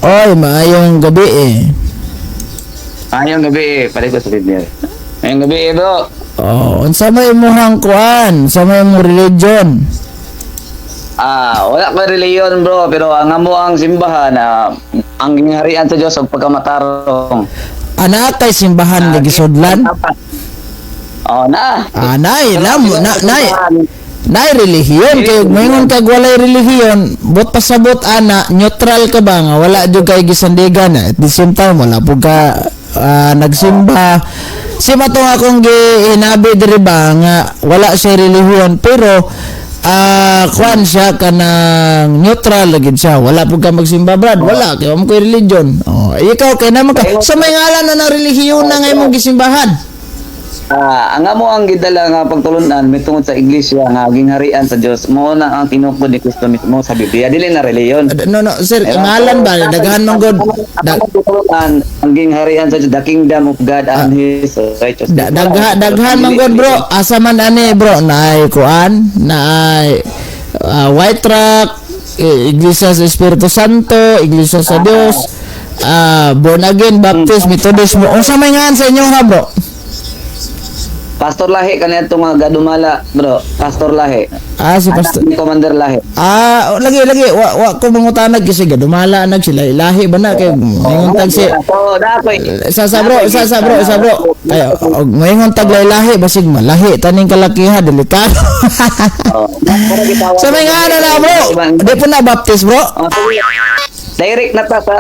Oy, maayong gabi eh. Maayong gabi eh, palit ko sa Biblia. Maayong gabi eh, bro. Oh, unsa may imong kuan? Unsa may imong religion? Ah, wala ko relihiyon, bro, pero ang amo ang simbahan na ang gingharian sa Dios og pagkamatarong. Ana kay simbahan nga gisudlan? Oh, na. Ah, nay, nam, na, nay. Nay relihiyon kay moingon kag walay relihiyon, but pasabot ana neutral ka ba nga wala jud kay gisandigan, at the same time wala pud ka nagsimba. Si matong akong gihinabi diri ba nga wala siya relihiyon, pero kuan siya, kanang neutral lagi siya, wala pud ka magsimba, brad, wala kay wa mo koy religion. Oh, ikaw kay naman ka sa may ngalan na ng relihiyon na nga imong gisimbahan. Ah, ang amo ang gidala nga pagtulunan may tungod sa iglesia nga gingharian sa Dios, mao na ang tinukod ni Kristo mismo sa Biblia, dili na relihiyon. No, no, sir, ngalan ba, daghan man gud. Ang pagtulunan ang gingharian sa Dios, the kingdom of God and His righteousness. Daghan man gud, bro. Asa man ani, bro, naay kuan, naay White Rock, eh, Iglesia sa Espiritu Santo, Iglesia sa Dios, Born Again Baptist, Methodist mo. Unsa may ngalan sa inyo ha, bro? Pastor Lahi kaniadto nga gadumala, bro. Pastor Lahi. Ah, si Pastor. Anak ni Commander Lahi. Ah, oh, lagi lagi wa ko mangutanag kasi gadumala nag sila, ilahi ba na kay moingon tag si Oh, na ako. Sa bro, sa bro, sa bro. Ay, og moingon tag lahi, basig malahi taning kalakiha, delikado. Oh. Sa may ngalan na, bro. Di po na Baptist, bro. Oh, sige. Direct na ta sa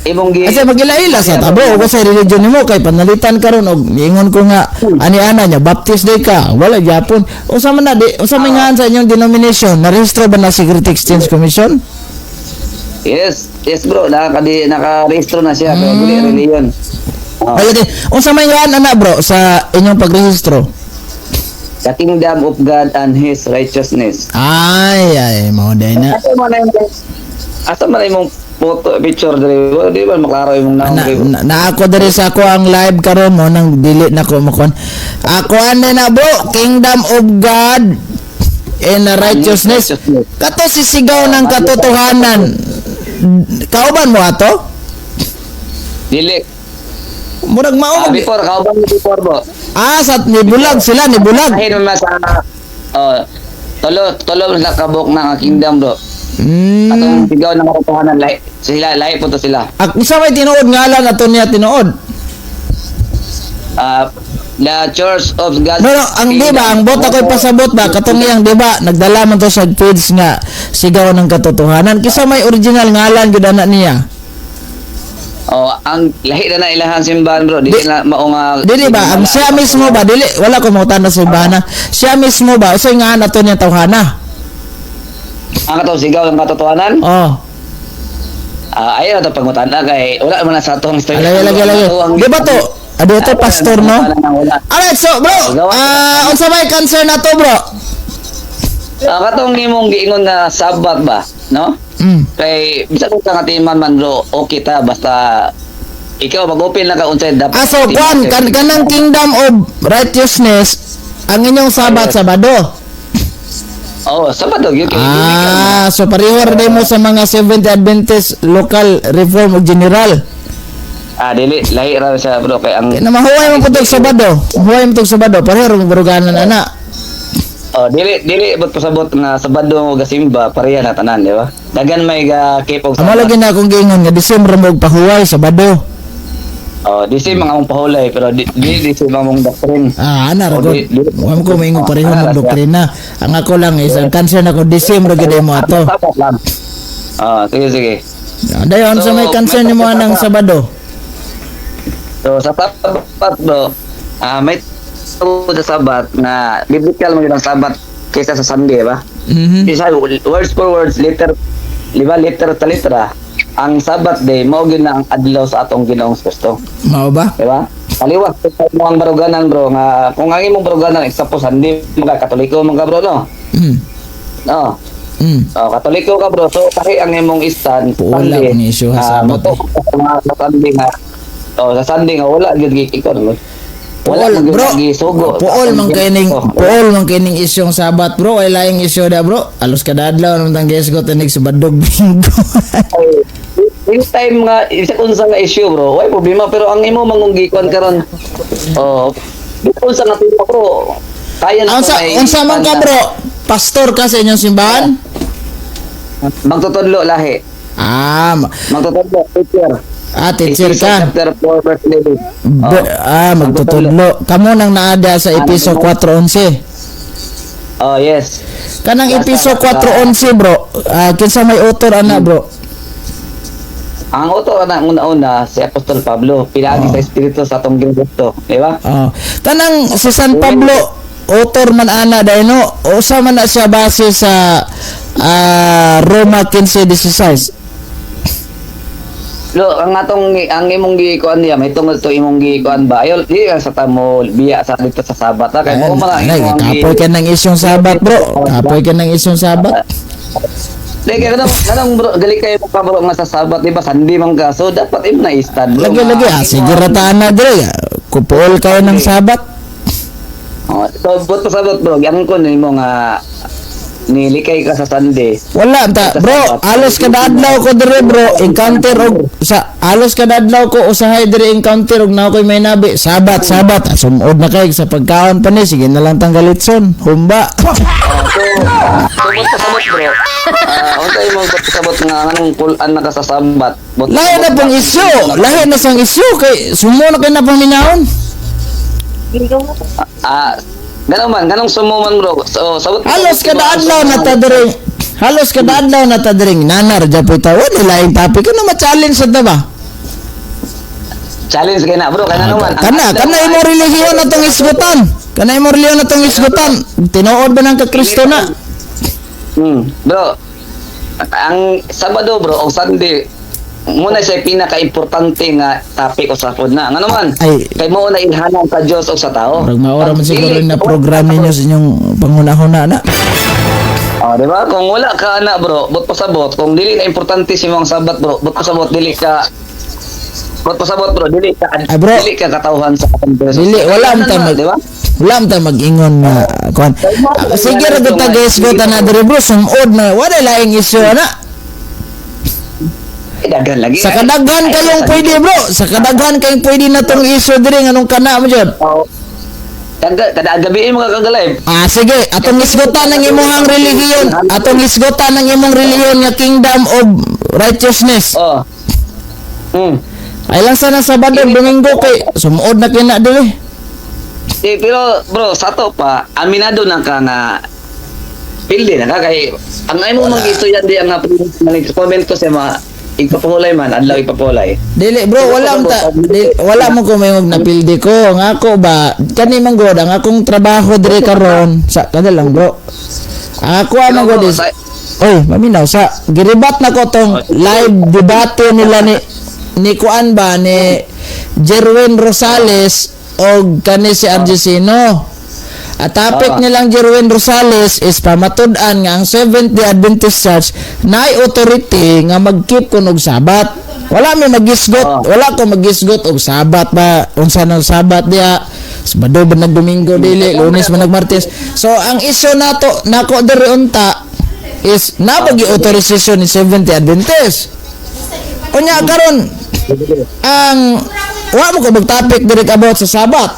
imong gi. Kasi magila-ila sa ta, bro, ko sa religion nimo kay panalitan karon og miingon ko nga ani-ana nya Baptist day ka, wala gyapon. Unsa man na di, unsa may ngalan sa inyong denomination? Narehistro ba na Security Exchange Commission? Yes, bro, naka-rehistro na siya pero dili relihiyon. Oh. Ay, di, unsa may ngalan ana, bro, sa inyong pagrehistro? The kingdom of God and His righteousness. Ay, ay, mao day na. Asa man na imong photo picture diri? Wala, di ba maklaro imong naong Na, diri? na ako diri sa ako ang live karon mo nang dili na ko makon. Ako ani na, bro, Kingdom of God and righteousness. Kato sisigaw ng katotohanan. Kauban mo ato? Dili. Murag mao Ah, before kauban mo before, bro. Ah, sa nibulag sila, nibulag. Dahil man sa, oh, tulo tulo sa kabuk na nga kingdom, bro. Atong sigaw ng katotohanan, lahi sila, lahi po to sila. Ak unsa may tinuod ngalan ato niya tinuod? Ah, the Church of God. No, ang di ba, ang bota ko'y pasabot ba, katong iyang, di ba, nagdala man to sa page nga sigaw ng katotohanan. Kisa may original ngalan gyud ana niya? Oh, ang lahi na na ilahang simbahan, bro. Dili na mao nga Dili ba, ang siya mismo ba, dili, wala ko mangutana sa ibana. Siya mismo ba, unsay ngalan ato niya tawhana? Ang katong sigaw ng katotohanan? Oh. Ah, ayaw to pangutana kay wala man na sa atong istorya. Alay, alay, alay. Di ba to? Ado to pastor, no? Alright, so bro, unsa may concern na to, bro? Ah, katong imong giingon nga Sabat ba, no? Kay bisan kung ka nga timan man, bro, okay ta basta ikaw mag-open lang ka unsay dapat. Ah, so kwan, kanang Kingdom of Righteousness, ang inyong Sabat, Sabado. Oh, Sabado gyud kay Ah, so pareho ra mo sa mga Seventh Adventist Local Reform ug General. Ah, dili, lahi ra siya, bro, kay ang Kaya na mahuway man pud tog Sabado. Mahuway man tog Sabado, pareho ra baruganan ana. Oh, dili dili but pasabot nga Sabado mo gasimba, pareha na tanan, di ba? Dagan may ga keep og Amo lagi na akong giingon nga December mo og pahuway Sabado. Oh, di si mga mong pahulay pero di di, di si mga mong doctrine. Ah, ana ra Oh, gud. Wa mo ko maingon pareho Ah, mong doktrina. Ang ako lang is ang concern ako, December gyud mo ato. Sabat lang. Ah, sige sige. Dayon sa So, may concern may nimo anang Sabado. So sa Sabat, bro, may tungkol sa Sabat na biblical mo yun ang Sabat kaysa sa Sunday ba? Mhm. Isa words for words, letter, di ba, letter sa letra, ang Sabbath day mao gyud na ang adlaw sa atong Ginoong Kristo. Mao ba? Di ba? Kaliwas sa mo ang baruganan, bro, nga kung ang imong baruganan example Sunday mga Katoliko mga bro, no? No. Oh, Katoliko ka, bro. So kahi ang imong stand Wala Sunday. akong issue ha, Ah, Sabat, eh. sa Sunday nga. Oh, sa Sunday nga wala gyud ikaw, no? Puol, man gyud bro. nagisugo. Puol man kining puol man kining isyong Sabat, bro. Ay laing isyu da, bro. Alos kada adlaw naman tang gisgot inig Sabado, Domingo. Ay, this time nga isa unsa nga issue, bro, way problema, pero ang imo mangunggikon karon, oh, unsa nga tema, bro, kaya na Unsa to may unsa man ka, bro? Pastor ka sa inyong simbahan? Magtutudlo lahi. Ah, Magtutudlo, teacher. Ah, teacher Ephesians ka. chapter 4 verse 11. Oh. Ah, magtutudlo. Kamo nang naada sa Episo 4:11. Oh, yes. Kanang Episo 4:11, bro. Ah, kinsa may author ana, bro? Ang author na una-una si Apostol Pablo, pinaagi sa Espiritu sa atong Ginoo, di ba? Oh. Kanang si San Pablo author man ana dahil, no, usa man na siya base sa Roma 15:16. Lo, ang atong ang imong gikuan niya, may tungod to imong gikuan ba? Ayo, di ka sa tamo biya sa dito sa Sabat ha? Kay mo man ang Ay, imong kapoy ka ng isyong Sabat, bro. Kapoy ka ng isyong Sabat. Di kay kanang bro, gali kayo pa, bro, nga sa Sabat, di ba? Sunday man ka. So dapat imo na i-stand, bro. Lagi lagi ah, sige rataan na dire. Kupuol kayo ng Sabat. Oh, so but pasabot, bro, ang ko nimo nga nilikay ka sa Sunday. Wala ta, bro, alos kada adlaw ko dire, bro, encounter og sa alos kada adlaw ko usahay dire encounter og naa koy may nabi, Sabat, Sabat. Ah, sumod na kay sa pagkaon pa ni, sige na lang tanggalitson, humba. Oh, so but pasabot, bro. Ah, unsa imong but pasabot nga nganong kulan na ka sa Sabat? But Lahi na pong isyu, lahi na sang isyu kay sumo na kay na pang minahon. Ah, ganun man, ganong sumo man, bro. So sabot Halos kada adlaw na ta dire. Halos kada adlaw na ta dire nanar japoy ta. Wala laing topic ano ma-challenge sa ta ba? Challenge kay na, bro, kay na naman. Ang Kana adlaw kana ay- imo relihiyon na tong isgutan. Kana imo relihiyon na tong isgutan. Tinuod ba ng kakristo na? Bro, ang Sabado, bro, o Sunday, muna siya pinaka-importante nga topic o sapod na. Ngano man, Ay. kay mo na ilhanan sa Dios o sa tao. Murag maora man Pag siguro dili- na program ninyo sa inyong panghuna-huna na. Oh, di ba? Kung wala ka na, bro, but pasabot, kung dili na importante si mong Sabat, bro, but pasabot dili ka but pasabot, bro, dili ka Ay, bro. dili ka katawhan sa atong Diyos. Dili wala man ta mag di ba? Wala man ta mag-ingon na kuan. Ah, sige ra gud ta guys go ta na dire, bro, sumod na wala laing issue na. Eh, daghan lagi. Sa kadaghan kayong pwede, bro. Sa kadaghan kayong pwede na tong issue dire nganong kana mo jud. Oh. Kada kada gabi mo ka kagalive. Ah, sige, atong isgutan ang imong relihiyon, atong isgutan ang imong relihiyon nga kingdom of righteousness. Oh. Ay lang sana Sabado, Domingo kay sumuod na kina dire. Eh, pero bro, sa to pa, aminado na ka nga pildi na ka kay ang ay mo mag-istorya di ang comment ko sa mga igpapahulay man, adlaw ipapahulay. Dili, bro, wala man ta dili, wala mo ko may napildi ko. Ang ako ba kani man god ang akong trabaho dire karon sa kada lang, bro. Ang ako man god is oy, maminaw sa giribat na ko tong live debate nila ni ni kuan ba ni Jerwin Rosales og kani si Argesino. At topic nilang Jerwin Rosales is pamatud-an nga ang Seventh-day Adventist Church naay authority nga mag-keep kun og Sabat. Wala may magisgot, wala ko magisgot og Sabat ba, unsa nang Sabat diha. Sabado ba nag Domingo dili, Lunes man nag Martes. So ang issue nato nako diri unta is nabagi authorization ni Seventh-day Adventist. Unya karon ang wa mo ko mag-topic direct about sa Sabat.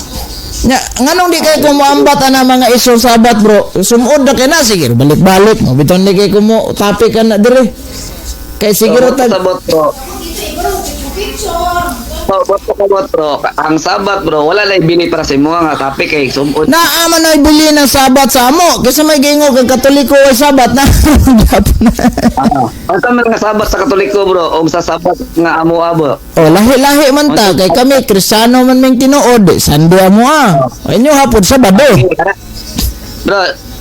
Nya, nganong di kay kumuambat ana mga issue Sabat, bro? Sumod na kay na, sige balik-balik mo biton di kay kumo topic ka na dire. Kay siguro So, tag sabot, bro. So, but pasabot, bro. Ang Sabat, bro, wala na ibili para sa imo nga topic kay sumod. Naa man ay bili ng Sabat sa amo kaysa may giingo kag Katoliko ay Sabat na. Ah, ang man nga Sabat sa Katoliko, bro, o sa Sabat nga amo abo. Oh, lahi-lahi man ta kay kami Kristiyano man ming tinuod, Sunday amo ah. O inyo hapon Sabado. Bro,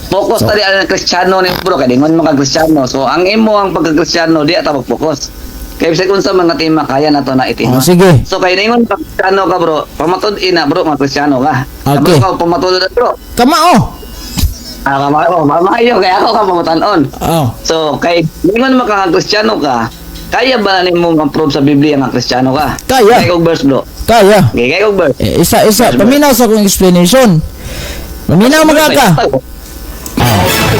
focus ta di ang Kristiyano ni, bro, kay dingon mo ka Kristiyano. So ang imo ang pagka-Kristiyano di ata mag-focus. Kay bisag unsa mga tema kaya nato na itima. Oh, sige. So kay ningon pa Kristiyano ka, bro, pamatud ina, bro, mga Kristiyano ka. Okay. Kabalo ka pamatud bro. Kamao. Ah, kamao, mamayo kay ako ka pamatan-on. Oh. So kay ningon mo ka nga Kristiyano ka, Kaya ba nimo ma-prove sa Biblia nga Kristiyano ka? Kaya. Kay kog verse, bro. Kaya. Okay, kay kog verse. Eh, isa isa paminaw sa akong explanation. Paminaw mga ka.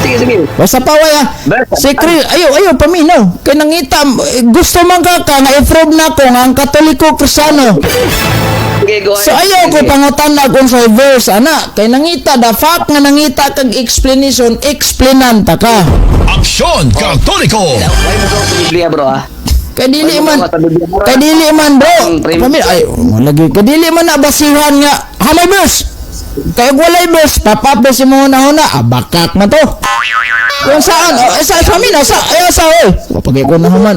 Sige, sige. Basta paway ah. Si Chris, ayo ayo paminaw. Kay nangita eh, gusto man ka ka nga i-prove na ko nga ang Katoliko Kristiyano. Sige, go ahead. So ayaw ko Sige. Pangutan kung sa verse ana kay nangita the fact nga nangita kag explanation, explainan ta ka. Aksyon Katoliko! Why mo sa Biblia, bro, ah? Kay dili man, bro. Pamil ay lagi kay dili man na basihan nga hamay verse. Kay ug walay verse, pop up na si mo na huna, ah, bakak na to. Kung saan, oh, eh, sa amin, oh, sa, ayaw sa, oy. Wapagay ko na human.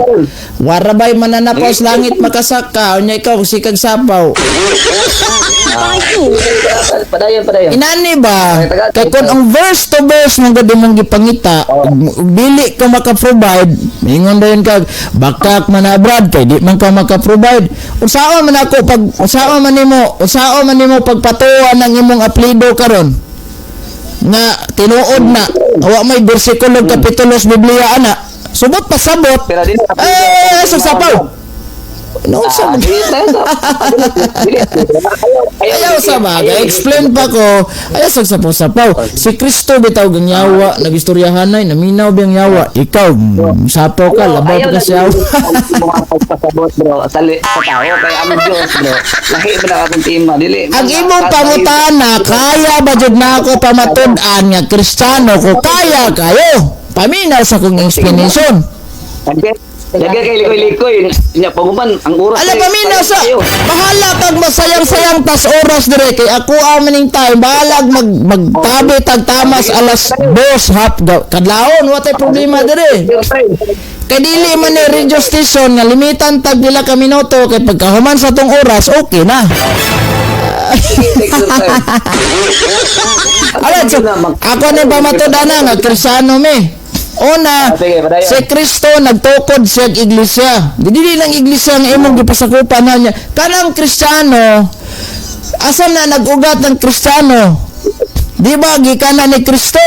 Warabay mananapaw sa langit makasaka, unya ikaw, sikag sapaw. Padayon, padayon. Inani ba? Kay kung ang verse to verse mong gadi mong gipangita, ug dili ka maka-provide, ingon dayon kag bakak man na, Brad, kay di man ka maka-provide. Unsaon man ako pag unsaon man nimo pagpatuan ang imong apelyido karon? Nga tinuod na wa may bersikulo, kapitulo sa Biblia ana. Subot pasabot. Pero dili Eh, sa sapaw. No, sa Ah, dili tayo dili. Ayaw sa bagay, explain pa ko. Ayaw sa sapaw-sapaw. Si Kristo bitaw gang yawa, nagistoryahanay, naminaw biyang yawa. Ikaw, sapaw ka, labaw pa ka siya. Mga pagpasabot, bro, sa tao kay ang Diyos, bro. Lahi ba na akong tema dili. Ang imong pangutana, kaya ba jud na ako pamatud-an nga Kristiyano ko? Kaya kayo. Paminaw sa kong explanation. Lagay kay likoy-likoy nya paguman ang oras. Ala, eh, paminaw sa tayo. Bahala kag masayang-sayang tas oras dire kay ako ang time, bahalag magtabi tag tamas alas 2 hap kadlawon, wa tay problema dire. Your time. Kay dili man ni radio station nga limitan tag pila ka minuto, kay pagkahuman sa tong oras okay na. Sige, take your time. Alright, so ako ni pamatud-an nga Kristiyano mi. Una, Ah, sige, padayon. si Kristo nagtukod siya og iglesia. Dili lang iglesia ang imong gipasakupan na niya. Kanang Kristiyano, asa na nag-ugat ng Kristiyano? Di ba gikan na ni Kristo?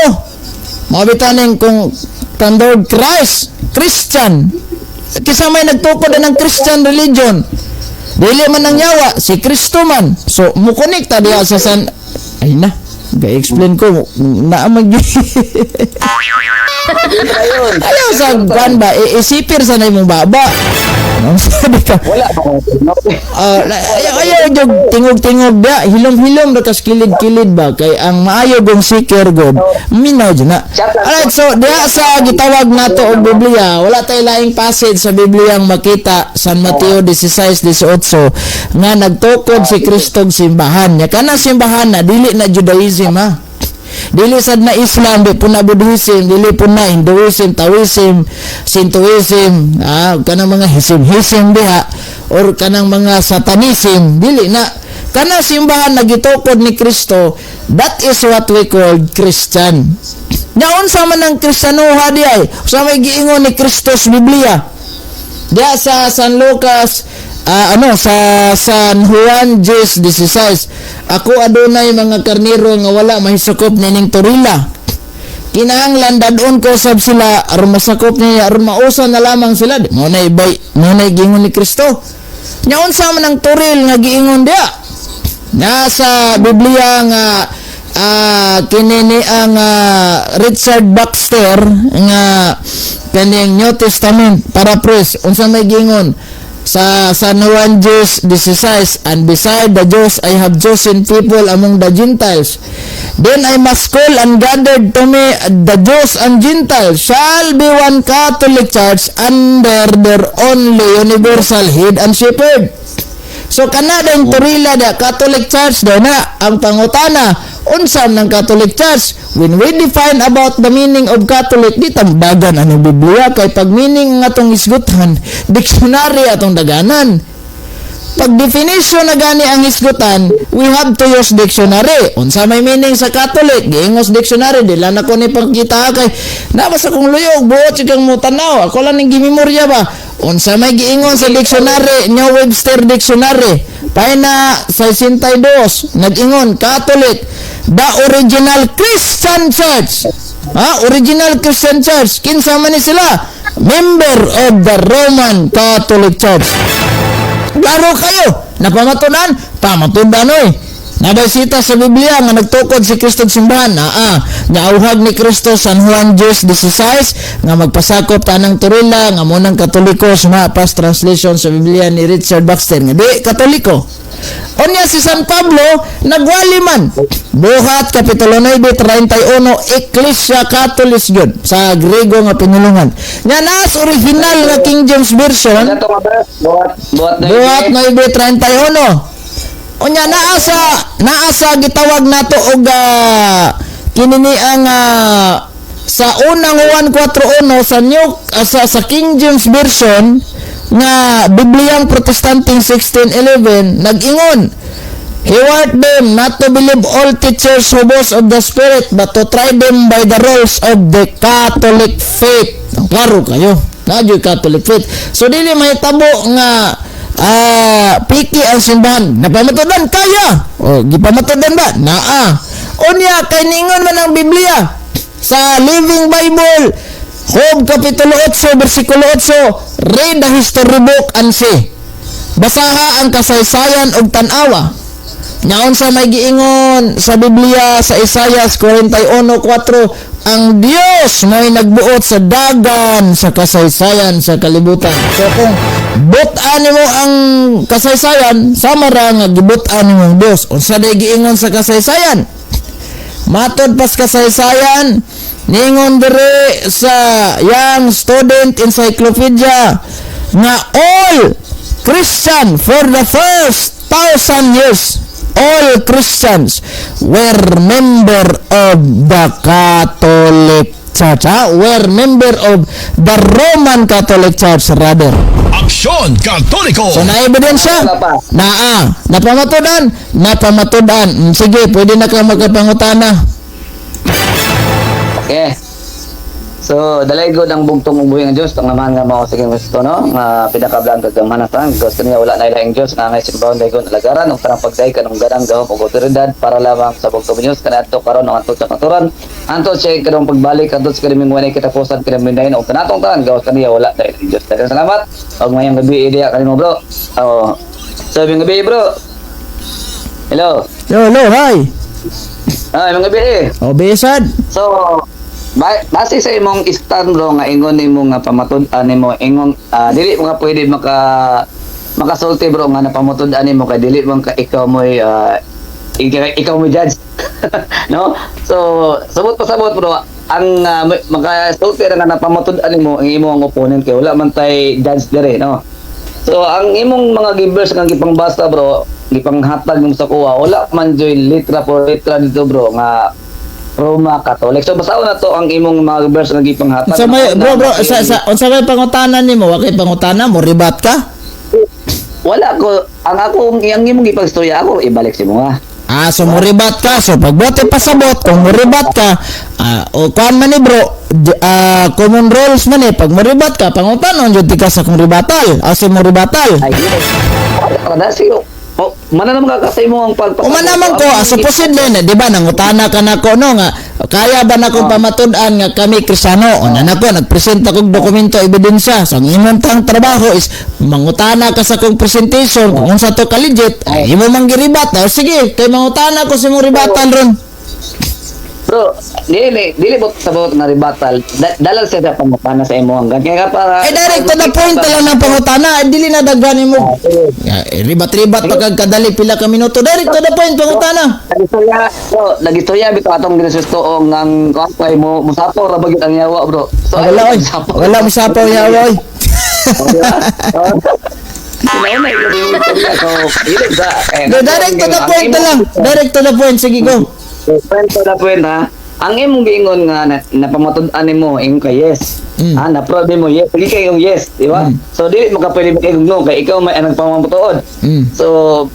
Mao bitaw kung tandog Christ, Christian. Kisa may nagtukod na ng Christian religion. Dili man ang yawa, si Kristo man. So, mukonekta diha sa san. Ay na, ga-explain ko, naa mag Ayun. Ayaw sa kwan ba, isipir sa na imong baba. Ano sabi ka? Wala pa ko. Ah, ayaw, ayaw jud tingog-tingog dia, hilom-hilom ra kas kilid-kilid ba kay ang maayo gong seeker god, minaw jud na. Alright, so diha sa gitawag nato og Biblia, wala tay laing passage sa Biblia ang makita San Mateo 16:18 nga nagtukod si Kristo og simbahan. Nya kanang simbahan na dili na Judaism ha. Dili sad na Islam, di po na Buddhism, dili po na Hinduism, Taoism, Shintoism, kanang mga hisim-hisim diha or kanang mga Satanism, dili na. Kanang simbahan na gitukod ni Kristo, that is what we call Christian. Nya unsa man ang Kristiyanuha di ay? Sa may giingon ni Kristo sa Biblia. Diya sa San Lucas, ano sa San Juan 10:16, "Ako adunay mga karnero nga wala mahisakop nining torila. Kinahanglan dadon ko sab sila aron masakop niya, aron mausa na lamang sila." Mo na ibay, mo na giingon ni Kristo. Nya unsa man ang toril nga giingon diya nasa Biblia nga kini ni ang Richard Baxter nga kaning New Testament paraphrase, unsa may giingon sa San Juan 10:16? "And beside the Jews I have chosen people among the Gentiles. Then I must call and gather to me the Jews and Gentiles shall be one Catholic Church under their only universal head and shepherd." So kana din torila da Catholic Church daw na ang pangutana, unsa man ang Catholic Church? When we define about the meaning of Catholic, di tambagan ang Biblia kay pag meaning nga atong isgutan, dictionary atong daganan. Pag definition na gani ang isgutan, we have to use dictionary. Unsa may meaning sa Catholic? Giingos dictionary, di lang ako ni pagkita kay nabasa kong luyog, buot kang mo tanaw. Ako lang ning gimemorya ba. Unsa may giingon sa dictionary, New Webster Dictionary? Pahina 62, nag-ingon, Catholic, the original Christian Church. Ha? Original Christian Church. Kinsa man ni sila? Member of the Roman Catholic Church. Klaro kayo. Napamatunan? Pamatunan oy. Nabasita sa Biblia nga nagtukod si Kristo sa simbahan. Naa, nauhag ni Kristo San Juan 10:16 nga magpasakop tanang turila nga munang Katoliko sa translation sa Biblia ni Richard Baxter nga di Katoliko. Unya si San Pablo nagwali man. Buhat Kapitulo 9:31, Ecclesia Catholic gyud sa Grego nga pinulungan. Nya nas original nga King James Version. Ano to nga verse? Buhat na. Buhat 9:31. Unya naa sa gitawag nato og kini ni ang sa unang Juan 4:1 sa new sa King James Version nga Bibliang Protestanteng 1611 nag-ingon, "He warned them not to believe all teachers who boast of the Spirit, but to try them by the rules of the Catholic faith." Klaro kayo. Na Catholic faith. So, dili mahitabo nga piki ang simbahan. Napamatudan kaya. O, gipamatudan ba? Naa. Unya, kay ningon man ang Biblia sa Living Bible, Job Kapitulo 8, versikulo 8, "Read the history book and see." Basaha ang kasaysayan og tan-awa. Nya unsa may giingon sa Biblia sa Isaias 41:4, ang Dios may nagbuot sa dagan sa kasaysayan sa kalibutan. So kung but-an nimo ang kasaysayan, sama ra nga gibut-an nimo ang Dios. Unsa day giingon sa kasaysayan? Matod pas kasaysayan, ningon diri sa Young Student Encyclopedia nga all Christian for the first 1,000 years, all Christians were member of the Catholic Church. Ha? Were member of the Roman Catholic Church rather. Aksyon Katoliko. So na ebidensya? Wala pa. Naa. Napamatudan? Napamatudan. Sige, pwede na ka magkapangutana. Okay. So, dalay god ang bugtong ug buhi nga Dios, ang Amahan nga mao si Kristo, no, nga pinakablaan kag gamhanan sa tanan. Gawas kaniya wala na ilaing Dios nga ngay simbahon, daygon, alagaran ug tanang pagdayeg kanang ganang gahom ug otoridad para lamang sa bugtong Dios kaniadto karon ang hantod sa katuran, hantod siya kadong pagbalik, hantod sa kaniming walay katapusan kinamindahin ug kanatong tanan. Gawas kaniya wala na ilaing Dios. Daghang salamat ug mayong gabi diya kanimo, bro. Oh. So, mayong gabi, bro. Hello. Yo, hello, hi. Ah, mayong gabi eh. O, besad. So, base sa imong stand, bro, nga ingon nimo nga pamatud-an nimo ingon dili mo nga pwede makasulti, bro, nga napamatud-an nimo kay dili man ka ikaw mo'y ikaw mo judge, no? So, sabot pasabot, bro, ang makasulti ra nga napamatud-an nimo ang imong opponent kay wala man tay judge dire, no? So, ang imong mga givers nga gipangbasa, bro, gipanghatag mo sa kuha, wala man joy litra por litra dito, bro, nga Roma Catholic. So basahon na to ang imong mga verse nga gipanghatag. Sa may bro bro sa unsa may pangutana nimo? Wa kay pangutana mo, ribat ka? Wala ko ang ako ang imong gipagstorya ako ibalik si mo nga. Ah, so mo-rebut ka. So pagbote pasabot kung mo-rebut ka, o kuan man ni, bro, common rules man eh. Pag mo-rebut ka, pangutanon jud ka sa kung rebuttal. Ah, sa mo rebuttal. Ay, kada siyo. Oh, mana naman ka sa imo ang pagpasabot. Uma naman ko, supposedly, na, di ba, nangutana ka na ko, no, nga, kaya ba na kong pamatud-an nga kami Kristiyano? O, na ko, nagpresent akong dokumento, ebidensya. So, ang imong tang trabaho is, mangutana ka sa kong presentation, kung unsa to ka-legit, ay, imo mang gi-rebut. O, sige, kay mangutana ko sa imong rebuttal ron. Bro, dili dili bot sabot nga rebuttal. Dalal sa pangutana sa imo hanggan. Kaya ka para Eh, direct to the point na lang ng pangutana, eh, dili na daghan mo. Ya, eh, ribat-ribat pa kag kadali pila ka minuto. Direct to the point, pangutana. Nagistorya, bro, nagistorya bitaw atong ginasustoong ang kuan kay mo musapaw ra bagit ang yawa, bro. So Wala, oy. Wala mo sapaw yawa, oy. Oh, di ba? Oh. Sinauna yung istorya. So, dili sa eh, No, direct to the point na lang. Direct to the point. Sige, go. Point to the point ha. Ang imong giingon nga na, napamatud-an nimo ingon ka yes. Ah, na-prove nimo yes. Sige kay yung yes, di ba? So dili mo ka pwede makaingon no kay ikaw may anang pamamatuod. So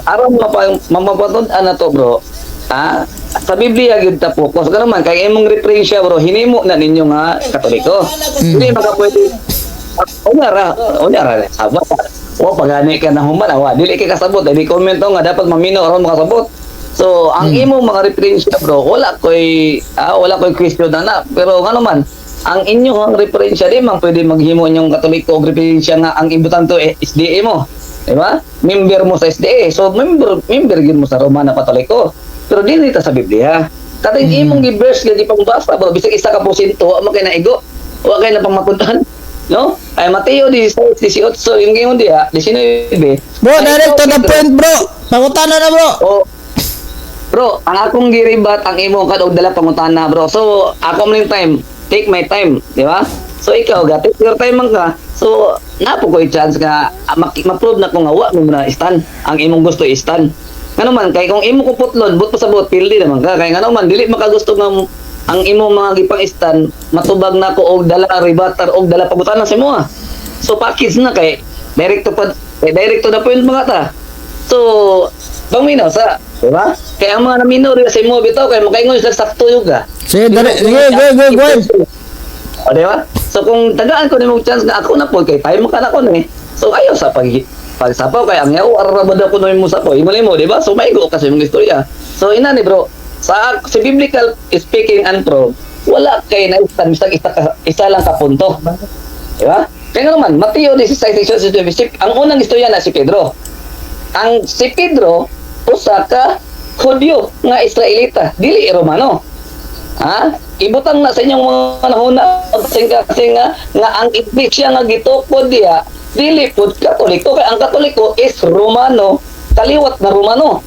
aron mamapatud-an na to, bro. Ah, sa Biblia gyud ta focus. Ganun man kay imong referensya, bro, hinimo na ninyo nga Katoliko. Dili maka pwede. Unya ra, unya ra. Aba. O pagani ka na human awa, dili kay kasabot, dili comment to nga dapat maminaw aron makasabot. So, ang imong mga referensya, bro, wala koy question na na. Pero ngano man, Ang inyong referensya, di man pwede maghimo inyong Katoliko og referensya nga ang ibutan to eh, SDA mo. Di ba? Member mo sa SDA. So member member gyud mo sa Romano Katoliko. Pero dili ta sa Biblia. Katong imong gi-verse nga gipangbasa, bro, bisag 1%, wa man kay naigo. Wa kay na pangmatud-an. No? Ay Mateo 16, 18, yung gingon diha, 19. Bro, Ay, direct to ikaw, the Pedro, point, bro. Pangutana na, bro. Oh, bro, ang akong giribat ang imong kad og dala pangutana, bro. So, ako man yung time, take my time, di ba? So ikaw ga take your time man ka. So, napo ko'y chance nga ma-prove na ko nga wa mo na stand. Ang imong gusto stand. Ngano man kay kung imo ko putlon, but pasabot pildi naman ka. Kay ngano man dili makagusto nga ang imong mga gipang stand matubag na ko og dala rebutter og dala pangutana sa imo. So package na kay direct to pa, kay direct to the point mga ta. So, paminaw sa, di ba? Kaya ang mga naminaw rin sa imo bitaw kay makaingon sila sakto yung ka. Sige, dali. Sige, go, go, go. O, di ba? So kung tagaan ko nimo chance nga ako na po kay time ka na ko ni. So ayaw sa pag pagsapaw kay ang yaw arabad ako no mo sapaw. Imo nimo, di ba? So maigo ka sa imong istorya. So ina ni, bro, sa si biblical speaking and pro, wala kay na bisag isa ka, isa lang ka punto. Di ba? Kaya nga naman, Mateo 16, 18, ang unang istorya na si Pedro. Ang si Pedro, usa ka Hudyo nga Israelita, dili Romano. Ha? Ibutang na sa inyong mga nahuna kasi kasi nga nga ang iglesia nga gitukod diha dili pud Katoliko, kay ang Katoliko is Romano, kaliwat na Romano.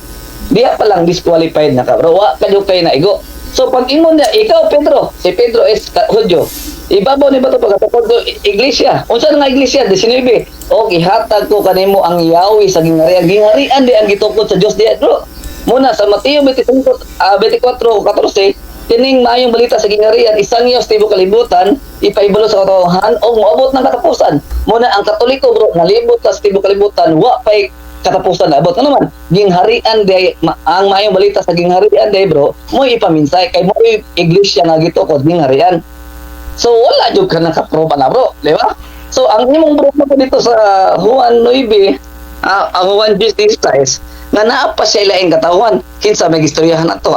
Diha pa lang disqualified na ka, bro. Wa kayo kay naigo. So pag ingon niya, ikaw Pedro, si Pedro is Hudyo. Ibabaw ni bato pagkatukod ko iglesia. Unsa na nga iglesia? 19. O ihatag ko kanimo ang yawi sa gingharian. Gingharian di ang gitukod sa Dios diha, bro. Muna sa Mateo 25, 24:14, kining maayong balita sa gingharian isangyaw sa tibuok kalibutan, ipahibalo sa katawhan og moabot ng katapusan. Muna ang Katoliko, bro, nalibot sa tibuok kalibutan, wa pay katapusan na abot. Ano man, gingharian di ang maayong balita sa gingharian di, bro, mo ipaminsay kay mo iglesia nga gitukod gingharian. So wala jud ka nakaproba na, bro, di ba? So ang imong bro mo dito sa Juan 9, ang Juan 16, nga naa pa siya ilaing katawhan. Kinsa may gistoryahan ato?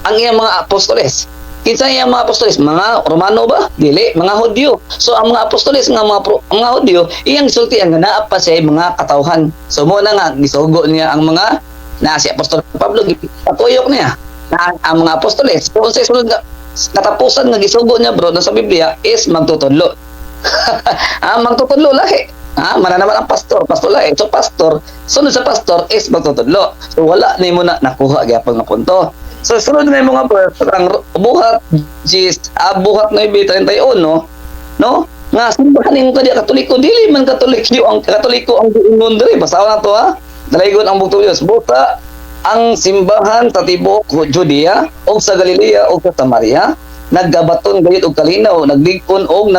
Ang iyang mga apostoles. Kinsa iyang mga apostoles? Mga Romano ba? Dili, mga Hudyo. So ang mga apostoles nga mga mga Hudyo, iyang gisulti ang naa pa siya mga katawhan. So mo na nga gisugo niya ang mga na si Apostol Pablo, gipatuyok niya na ang mga apostoles. So unsay sunod nga katapusan nga gisugo niya, bro, na sa Biblia is magtutudlo. Magtutudlo lahi. Mana naman ang pastor, pastor lahi. So pastor, sunod sa pastor is magtutudlo. So wala nimo na nakuha gyapon nga punto. So sunod na yung mga verse ang buhat Gis, buhat 9:31, no? Nga simbahan nimo kadi Katoliko, dili man Katoliko ang Katoliko ang giingon diri. Basahon na to ha. Dalaygon ang bugtong Dios. Buta ang simbahan sa tibuok Judea ug sa Galilea ug sa Samaria naggabaton gayud og kalinaw, naglig-on og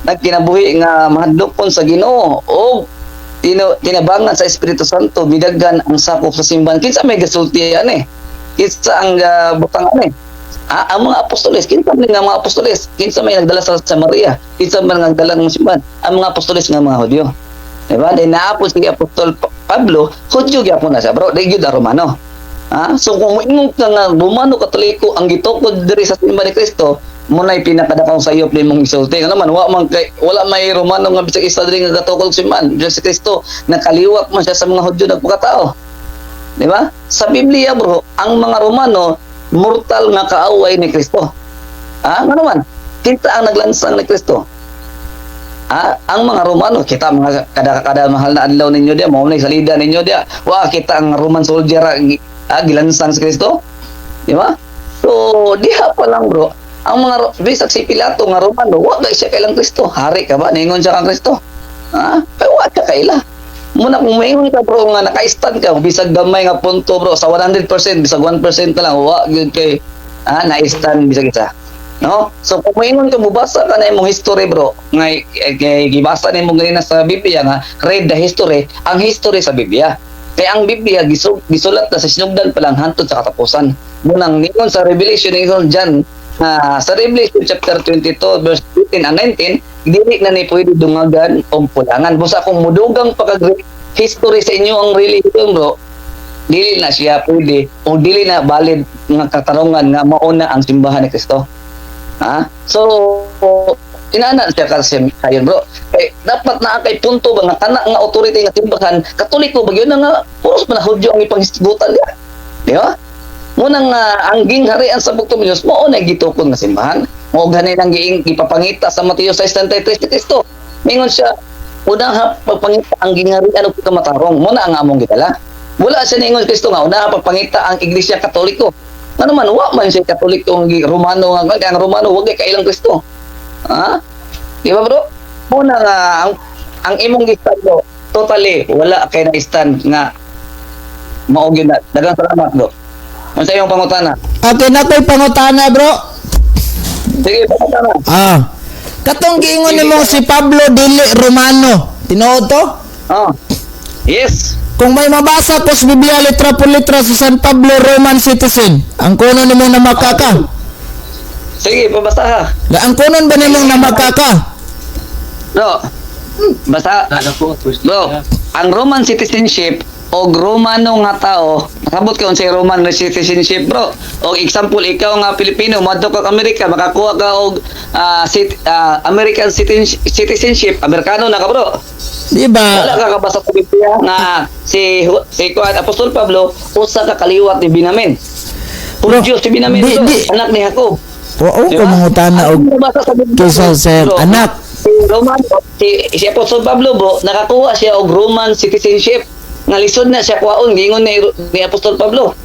nagkinabuhi nga mahadlokon sa Ginoo og tinabangan sa Espiritu Santo, midagan ang sakop sa simbahan. Kinsa may gasulti ani? Kinsa ang butang ani? Ang mga apostoles. Kinsa man nga mga apostoles? Kinsa may nagdala sa Samaria? Kinsa man nagdala ng simbahan? Ang mga apostoles nga mga Hudyo, di ba? Dahil naapos si Apostol Pablo, Hudyo gyapon na siya, bro, di gyud ang Romano. So kung moingon ka nga Romano Katoliko ang gitukod diri sa simbahan ni Kristo, mo na'y pinakadakong sayop nimong isulti. Ano man, wa man kay, wala may Romano nga bisag isa diri nga gatukod sa simbahan. Diyan si Kristo, nakaliwat man siya sa mga Hudyo nagpakatao. Di ba? Sa Biblia, bro, ang mga Romano mortal nga kaaway ni Kristo. Ano man? Kita ang naglansang ni Kristo. Ang mga Romano, kita mga kada kada mahal na adlaw ninyo diya, mao na salida ninyo diya. Wa kita ang Roman soldier gilansang si Kristo. Di ba? So, diha pa lang, bro. Ang mga bisag si Pilato nga Romano, wa kay siya kailang Kristo. Hari ka ba? Ningon siya kang Kristo. Ha? Pero wa siya kaila. Muna kung maingon ka, bro, nga naka-stand ka, bisag gamay nga punto, bro, sa 100%, bisag 1% na lang, wa gyud kay na-stand bisag isa. No? So kung maingon ka, mubasa ka na imong history, bro, nga kay gibasa nimo ganina sa Biblia nga read the history, ang history sa Biblia. Kaya ang Biblia gisulat na sa sinugdan pa lang hantod sa katapusan. Munang ningon sa Revelation, ningon dyan, sa Revelation chapter 22 verse 18 and 19, dili na ni pwede dungagan o pulangan. Busa kung mudugang pagkag history sa inyo ang religion, bro, dili na siya pwede o dili na valid nga katarungan nga mauna ang simbahan ni Kristo. Ha? So, Inana siya kasi sayon, bro. Kay dapat naa kay punto ba nga kana nga authority nga simbahan Katoliko ba gyud na nga puros man na Hudyo ang ipanghisgutan diha. Di ba? Muna nga ang gingharian sa bugtong Diyos mao na gitukod nga simbahan. Mao gani nang giing gipapangita sa Mateo 6:33 ni Kristo. Mingon siya, una pagpangita ang gingharian ug pagkamatarong, mo na ang among gidala. Wala siya niingon Kristo nga una pagpangita ang Iglesia Katoliko. Ano man, wa man siya Katoliko ang Romano nga ang Romano wa kay kailang Kristo. Ha? Di ba, bro? Muna nga ang imong gi-stand, bro, totally wala kay na stand nga mao gyud na. Daghang salamat, bro. Unsa imong pangutana? Okay na ko'y pangutana, bro. Sige, pangutana. Ah. Katong giingon nimo si Pablo dili Romano. Tinuod to? Oh. Yes. Kung may mabasa ko sa Biblia letra por letra si San Pablo Roman citizen, ang kuno nimo na makaka. Sige, pabasa ha. Ang kunon ba nimong namakaka? Bro. Basta bro, ang Roman citizenship og Romano nga tao, nakabot ka unsay Roman citizenship, bro. Og example, ikaw nga Pilipino, moadto ka Amerika, makakuha ka og American citizenship, Amerikano na ka, bro. Di ba? Wala ka kabasa sa Biblia nga si si kuan Apostol Pablo usa ka kaliwat ni Binamin. Bro, Hudyo si Binamin, bro, anak ni Jacob. Oo, Di ko ba? mangutana og Ang nabasa sa Biblia, kaysa sa bro, anak. si Roman, si Apostol Pablo, bro, nakakuha siya og Roman citizenship. Nga lisod na siya kuhaon, giingon ni Apostol Pablo.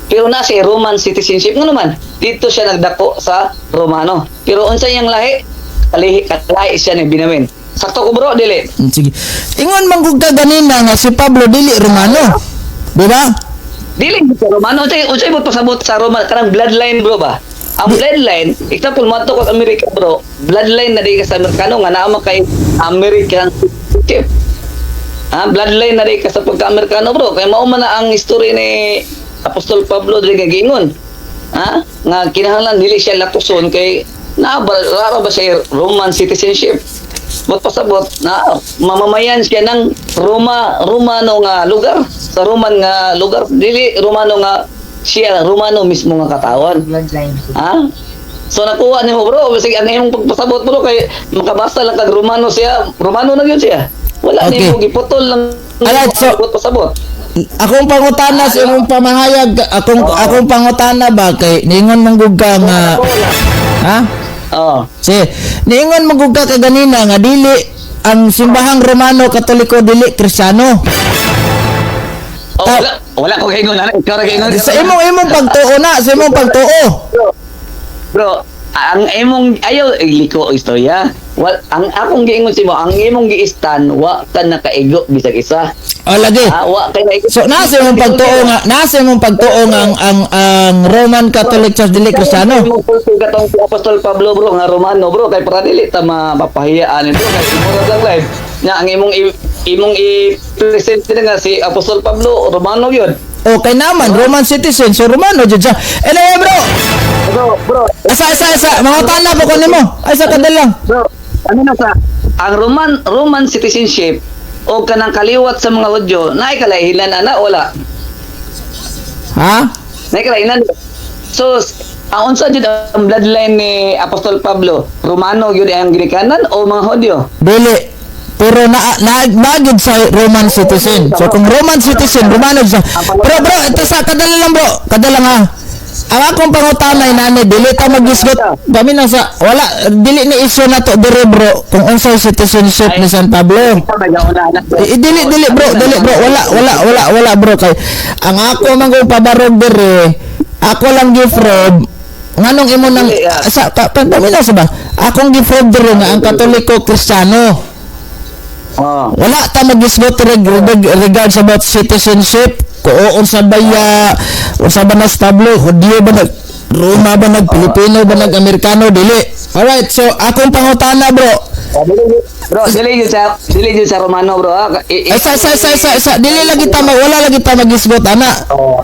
Pero na siya Roman citizenship nga naman. Dito siya nagdako sa Romano. Pero unsa iyang lahi? Kalihi kalahi siya ni Binamin. Sakto ko, bro, dili? Sige. Ingon man gud ka ganina nga si Pablo dili Romano. Di ba? Dili sa Romano. Unsay mo pasabot sa Roman kanang bloodline, bro, ba? Ang bloodline, example, moadto ka sa Amerika, bro, bloodline na di ka sa Amerikano nga naa man kay American citizenship. Ah, bloodline na di ka sa pagka-Amerikano, bro. Kay mao man na ang history ni Apostol Pablo diri nga giingon. Ha? Nga kinahanglan dili siya latuson kay naa ba raro ba siya Roman citizenship. But pasabot na mamamayan siya ng Roma, Romano nga lugar, sa Roman nga lugar, dili Romano nga siya Romano mismo nga katawan. Bloodline. Ha? So nakuha nimo, bro, sige, ang imong pagpasabot, bro, kay makabasa lang kag Romano siya, Romano na gyud siya. Wala nimo giputol lang Alright, pasabot pasabot. Akong pangutana sa imong pamahayag, akong pangutana ba kay niingon man gud ka nga, ha? Oh. Si, niingon man gud ka kaganina nga dili ang simbahang Romano Katoliko dili Kristiyano. Oh, wala wala ko kaingon ana, ikaw ra kaingon. Sa imong imong pagtuo na, sa imong pagtuo. Bro, bro, ang imong ayaw iliko og istorya. Wal, ang akong giingon simo, ang imong giistan wa ka nakaigo bisag isa. O lagi. Ah, wa kay naigo. So nasa imong pagtuo nga ang Roman Catholic Church dili Kristiyano. Imong sulti katong si Apostol Pablo, bro, nga Romano, bro, kay para dili ta mapahiyaan bro, kay imo ra lang live. Nya ang imong i-present nila nga si Apostol Pablo Romano yun. Okay naman, Roman citizen, so Romano jud siya. Anyway, bro, Bro, bro, asa asa asa, mga tana po ko nimo. Ay sa kadal lang. Bro, ano na sa ang Roman Roman citizenship o kanang kaliwat sa mga Hudyo, naay kalaihilan ana wala? Ha? Naay kalaihilan. So ang unsa jud ang bloodline ni Apostol Pablo? Romano gyud ang ginikanan o mga Hudyo? Dili. Pero na gyud sa Roman citizen. So kung Roman citizen, Romano jud siya. Bro, bro, ito sa kadala lang, bro. Kadala lang ha. Ang akong pangutana ay nani, dili ta magisgot. Kami na sa wala dili ni issue na to dire, bro, kung unsay citizenship ni San Pablo. Eh, dili dili bro, dili bro, wala wala wala wala, bro, kay ang ako man kung pabarog dire, ako lang gi-probe nganong imo nang Dili, ah. sa ka, paminaw sa ba akong gi-probe dire nga ang Katoliko Kristiyano. Oh. Wala ta magisgot regards about citizenship ko unsa ba ya, unsa ba nas Pablo, Hudyo ba nag Roma ba nag Pilipino ba nag Amerikano, dili. Alright, so akong pangutana, bro. Bro, dili jud sa Romano, bro, ha. Ay, sa dili lagi ta wala lagi ta magisgot ana. Oh.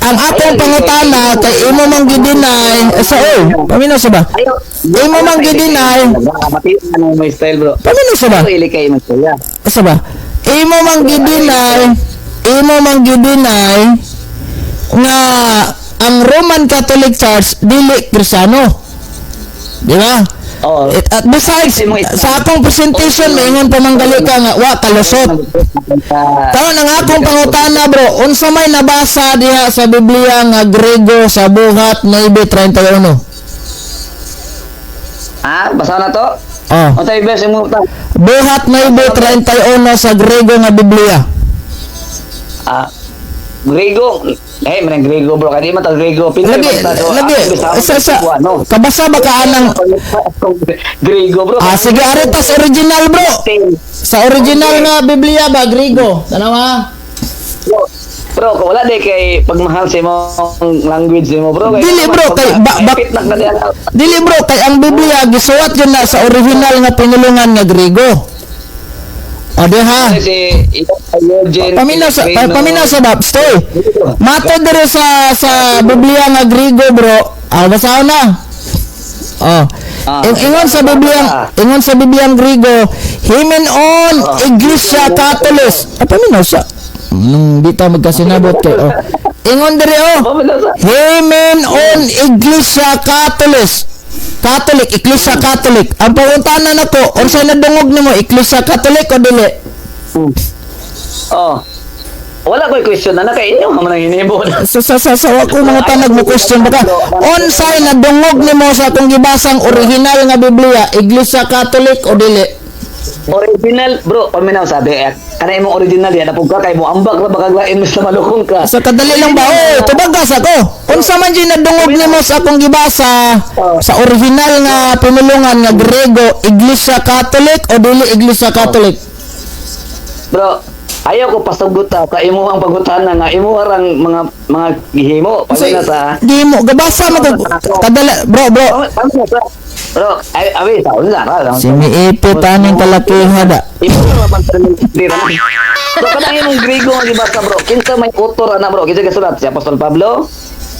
Ang akong pangutana kay imo mang gi-deny sa, oh, paminaw sa ba? Ayo. Imo mang gi-deny. Mati ano may style, bro. Paminaw sa ba? Ako ili kay imong istorya. Sa ba? Imo mang gi-deny, imo mang gi-deny nga ang Roman Catholic Church dili Kristiyano. Di ba? Oh. At besides, sa akong presentation, maingon pa manggali ka nga, wa, kalusot. Karon ang akong pangutana, bro, unsa may nabasa diha sa Biblia nga Grego sa Buhat 9:31? Ha? Basa na to? Oh. Unsay verse mo ta? Buhat 9:31 sa Grego nga Biblia. Ah, Grego. Eh, man Grego, bro. Kadi man ta Grego. Pinoy Lagi, man ta. So, lagi, ako, bisaya, sa ano. kabasa ba ka anang Grego, bro. Ah, sige, aretas original, bro. Sa original nga Biblia ba, Grego? Tanawa. Bro, bro, kung wala di kay pagmahal sa imong language nimo, bro. Kay Dili, bro, kay Ipit na ka diyan. Dili, bro, kay ang Biblia gisuwat yun na sa original nga pinulungan nga Grego. O di ha. Si Eugene. Paminaw sa Babs, stoy. Mato diri sa Biblia nga Grego, bro. Ah, basahon na. Oh. Ah. Ingon sa Biblia ang Grego, himen on Iglesia Catholic. Ah, paminaw sa. Nung di ta magkasinabot kay oh. Ingon diri oh. Paminaw sa. Himen on Iglesia Catholic. Catholic, Iglesia Catholic. Ang pangutana nako, unsay nadungog nimo, Iglesia Catholic o dili? Oh. Wala ko'y question na kay inyo man ang hinimo. Sa wa ko mga tanag mo question baka unsay nadungog nimo sa akong gibasang original nga Biblia, Iglesia Catholic o dili? Original, bro, paminaw sabi eh. Kana imong original yan, napug ka kay mo ambak ra baka lain mas malukong ka. Sa kadali lang ba? Oh, tubagas ako. Unsa man jud nadungog nimo sa akong gibasa sa original nga pinulungan nga Grego, Iglesia Catholic o dili Iglesia Catholic? Bro, ayaw ko pasugot ta sa imo ang pagutana nga imo rang mga gihimo. Paminaw sa. Di mo gabasa mo ko kadala, bro, bro. Paminaw sa. Bro, ay abi sa unsa ra. Si miipit aning kalakiha da. Imo ra man di ra. Bro, kanang imong Grego nga gibasa, bro. Kinsa may author ana, bro? Kinsa gasulat si Apostol Pablo?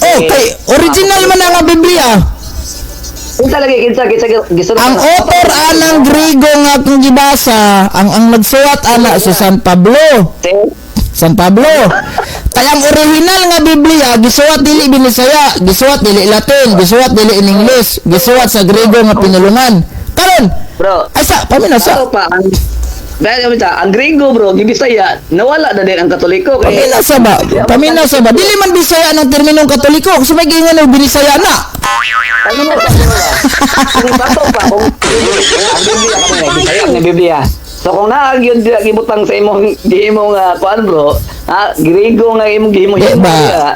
Oh, kay original man ang nga Biblia. Kinsa lagi kinsa kinsa gisulat? Ang ana? author anang Grego nga akong gibasa, ang nagsuwat ana si San Pablo. San Pablo. Kaya ang original nga Biblia gisuwat dili Binisaya, gisuwat dili Latin, gisuwat dili in English, gisuwat sa Grego nga pinulungan. Karon, Bro, ay sa paminaw sa. Ato pa ang dahil kami sa ang Grego, bro, gibisaya, nawala na din ang Katoliko kay Paminaw sa ba? Paminaw sa ba? Dili man Bisaya ang terminong Katoliko. Kasi may giingon og Binisaya na. Ano mo sa bro? Kung ato pa kung ang Biblia kamo na Bisaya ang Biblia. So kung naa gyud dira gibutang sa imong gihimo nga kuan, bro, ha, Grego nga imong gihimo Di himo ba? diha.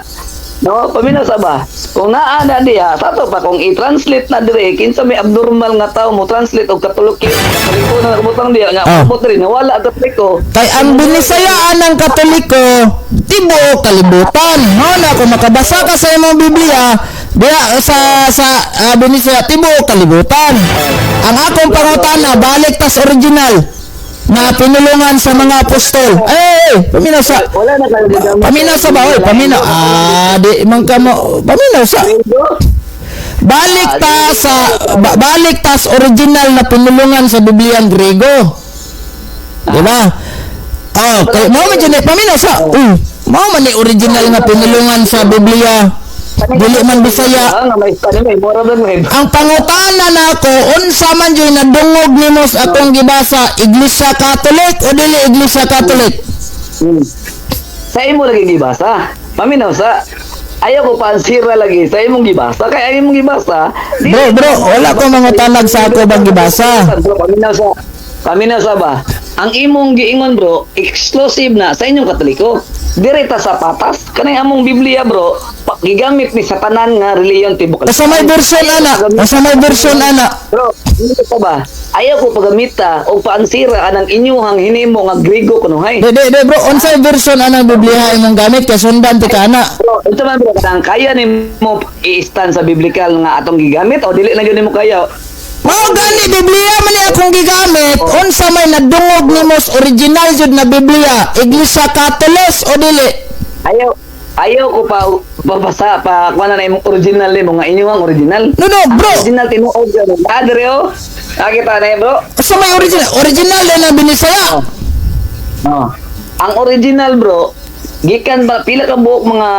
No, paminaw sa ba? Kung naa na diha, sa ato pa kung i-translate na dire, kinsa may abnormal nga tao mo translate og Katoliko, Katoliko na nakabutang diha nga abot diri nawala ang Katoliko. Kay ang Binisayaan ng Katoliko, tibuok kalibutan. No na kung makabasa ka sa imong Biblia, diha sa Binisaya tibuok kalibutan. Ang akong pangutana, balik tas original na pinulungan sa mga apostol. Eh, paminaw sa. Wala na kayo gigamit. Paminaw sa ba? Oy, paminaw. Ah, di man ka mo. Paminaw sa. Grego? Balik tas original na pinulungan sa Bibliang Grego. Di ba? Oh, kay mao man jud ni paminaw sa. Uy, mao man ni original nga pinulungan sa Biblia. Dili man Bisaya. Ah, nga may ano may mura ba may Ang pangutana nako, unsa man jud nadungog nimo sa akong gibasa, Iglesia Catholic o dili Iglesia Catholic? Sa imo lagi gibasa. Paminaw sa. Ayaw ko pansira lagi sa imong gibasa kay ang imong gibasa. Bro, bro, wala ko mangutanag sa ako bang gibasa. Bro, paminaw sa. Paminaw sa ba? Ang imong giingon, bro, exclusive na sa inyong Katoliko. Direta sa patas kanay among Biblia, bro, gigamit ni sa tanan nga reliyon tibok. Sa may version ana, sa may version ana. Bro, hindi pa ba? Ayaw ko pagamita o paansira anang inyuhang hinimo nga Grego kunuhay. Di, di, di, bro, unsay version anang Biblia imong gamit kay sundan ti ka ana. Bro, ito man, bro, kanang kaya nimo i-stand sa biblical nga atong gigamit o dili na gyud nimo kaya? Mao gani Biblia man ni akong gigamit, unsa may nadungog nimo sa original jud na Biblia, Iglesia Catholic o dili? Ayaw ayaw ko pa babasa pa kuha na imong original nimo nga inyuhang original. No, no, Ang bro. original tinuod yun. Ah, dire oh. Nakita na yun, bro. Sa may original, original na Binisaya. Oh. Ang original, bro, Gikan ba pila ka buok mga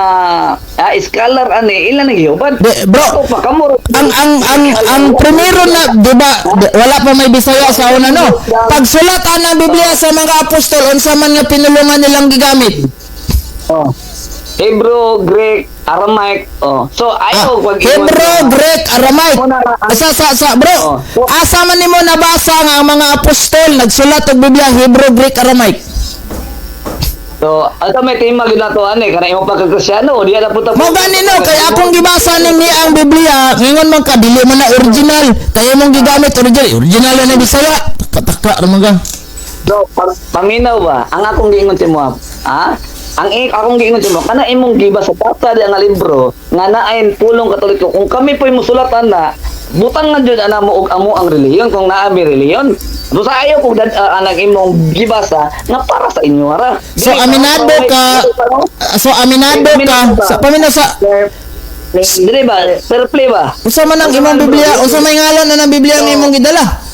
scholar ani ila nang gihubad. Di, bro, Ako pa kamo ang primero na, di ba, wala pa may Bisaya sa una, no? Pagsulat ang Biblia sa mga apostol, unsa man nga pinulungan nilang gigamit? Oh. Hebrew, Greek, Aramaic. Oh. So ayaw pag Hebrew, Greek, Aramaic. Sa bro, asa man nimo nabasa nga ang mga apostol nagsulat og Biblia Hebrew, Greek, Aramaic? So, ato may tema gyud nato ani kana imong pagka-Kristiyano, diya na punta. Mo gani no, kay akong gibasa ning ni ang Biblia, ngingon man ka dili man na original. Kay imong gigamit original, original na Bisaya. Taka-taka ra man ka. Bro, paminaw ba? Ang akong giingon sa imo, ha? Ang akong giingon sa imo, kana imong giba sa basa di nga libro nga naay pulong Katoliko. Kung kami po'y musulatan na, butang nga jud ana mo og amo ang relihiyon kung naa mi relihiyon. So sa ayaw kung anang imong gibasa nga para sa inyo ra. So aminado ka, so aminado ka sa paminaw sa Dili ba? Fair play ba? Unsa man ang imong Biblia? Unsa may ngalan na ng Biblia ang imong gidala?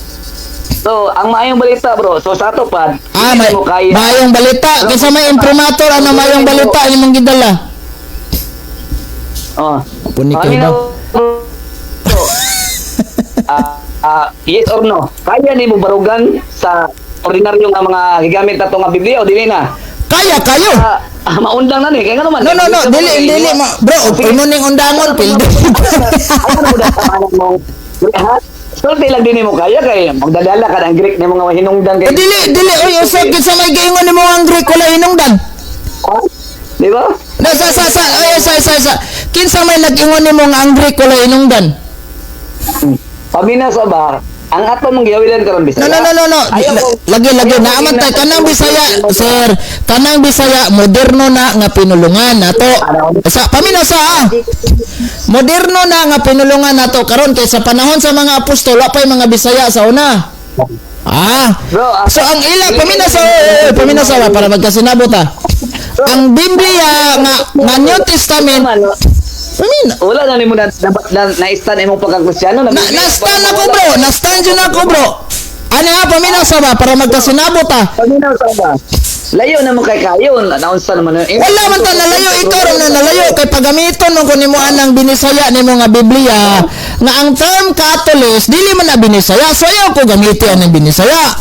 So, ang maayong balita, bro. So sa ato pa, Ah, may mo kaya. maayong balita. Kinsa may imprimatur ano maayong balita ang imong gidala? Oh. Puni kay ba? Bro. Yes or no? Kaya nimo barugan sa ordinaryo nga mga gigamit nato nga Biblia o dili na? Kaya kayo. Maundang na ni kay ngano man. No, dili dili ma, bro, imo ning undangon pildi. Ano mo da mo? Ha? Sulti lang din mo kaya kay magdadala ka ng Greek nimo nga hinungdan kay. Eh, dili dili oy, usa kinsa may giingon nimo ang Greek wala hinungdan? Ha? Di ba? Na sa ay sa kinsa may nag-ingon nimo nga ang Greek wala hinungdan? Pamina sa ba? Ang ato mong gihawilan karon Bisaya. No. Ayaw ko- Lagi lagi ayaw ko naaman tay tingnan- kanang Bisaya, sir. Kanang Bisaya moderno na nga pinulungan nato. Sa paminaw sa Moderno na nga pinulungan nato karon kay sa panahon sa mga apostol wa pay mga Bisaya sa una. Bro, So ang ila paminaw sa oy, oy, paminaw sa ba, para magkasinabot ah. Ang Biblia nga nga New Testament paminaw Wala na nimo na-stand imong pagka-Kristiyano. Na, na-stand ako, bro, na-stand yun ako, bro. Ano nga paminaw sa ba para magkasinabot ah. Paminaw sa ba? Layo naman kay kayo, naunsa naman. Eh, Wala man ta nalayo, ikaw ra na nalayo kay pagamiton mo kun nimo anang Binisaya nimo nga Biblia nga ang term Catholics dili man na Binisaya, so ayaw ko gamiti anang Binisaya.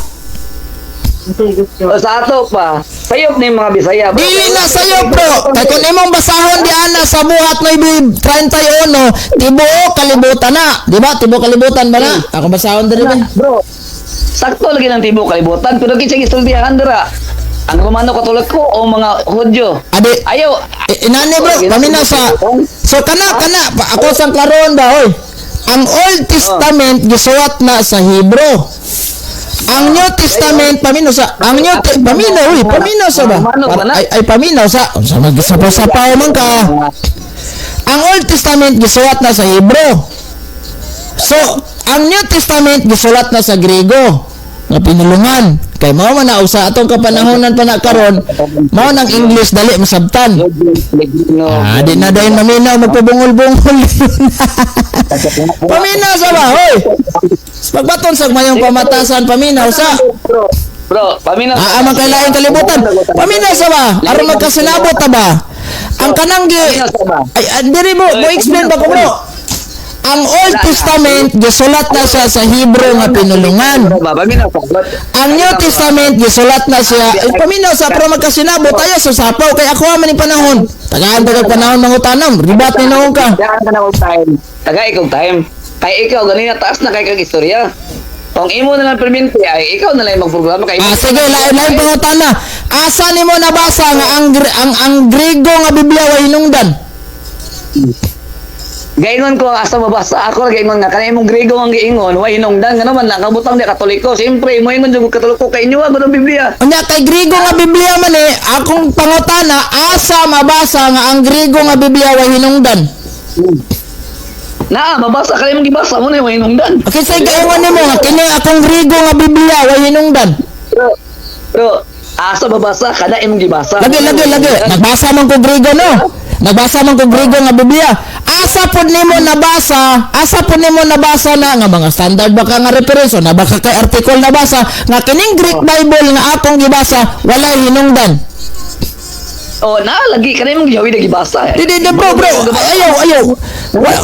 O, sa ato pa, sayop ni mga Bisaya, bro. Dili na sayo, bro, kay kun imong basahon di ana sa Buhat 9:31, tibuok kalibutan na, di ba? Tibuok kalibutan ba na ako basahon diri ba? Bro, sakto lagi ng tibuok kalibutan, pero kinsa gisultihan dira? Ang Romano Katoliko o mga Hudyo? Adi Ayaw. Inani, bro, paminaw sa so kana kana ako sang klaroon ba, oy. Ang Old Testament gisuwat na sa Hebrew. Ang New Testament paminaw sa ang New paminaw, uy, paminaw sa ba? Ay ay paminaw sa unsa man gisapaw man ka. Ang Old Testament gisuwat na sa Hebrew. So, ang New Testament gisulat na sa Grego nga pinulungan. Kay mao man na og sa atong kapanahonan pa na karon, mao nang English dali masabtan. Ah, di na dayon maminaw magpabungol-bungol. Paminaw sa ba, hoy. Pagbaton sa mayong pamatasan, paminaw sa. Bro, bro, paminaw. Ah, man kay laing kalibutan. Paminaw sa ba? Aron magkasinabot ta ba? Ang kanang gi Paminaw sa ba? Ay, diri mo, mo explain ba ko, bro? Ang Old Testament gisulat na siya sa Hebrew nga pinulungan. Bro, paminaw sa ba? Ang New Testament gisulat na siya. Ay, paminaw sa pero magkasinabot tayo sa sapaw kay ako man ni panahon. Tagaan pa kag panahon mangutanong, ribat ni noon ka. Tagaan ka na og time. Taga ikaw time. Kay ikaw ganina taas na kay kag istorya. Kung imo na lang perminti ay ikaw na lang magprograma kay Ah, sige, lain lain pangutana. Asa nimo nabasa nga ang Grego nga Biblia way hinungdan? Gaingon ko asa mabasa ako ra gaingon nga kanay imong Grego ang giingon way hinungdan ngano man lang kabutang di Katoliko. Siyempre mo ingon jud Katoliko kay inyo ang Biblia. Unya kay Grego nga Biblia man eh, akong pangutana, asa mabasa nga ang Grego nga Biblia way hinungdan? Naa mabasa kay imong gibasa mo na way hinungdan. Okay, say gaingon nimo nga kini akong Grego nga Biblia way hinungdan. Bro, bro, asa mabasa kada imong gibasa. Lagi lagi lagi, nagbasa man ko Grego no. Nagbasa man ko Grego nga Biblia. Asa pod nimo nabasa? Asa pod nimo nabasa na nga mga standard ba ka nga reference o na baka kay article nabasa nga kining Greek Bible nga akong gibasa walay hinungdan? Oh, na lagi kanay mong gihawid gibasa. Di, di, di, bro, bro. Ay, ayaw, ayaw.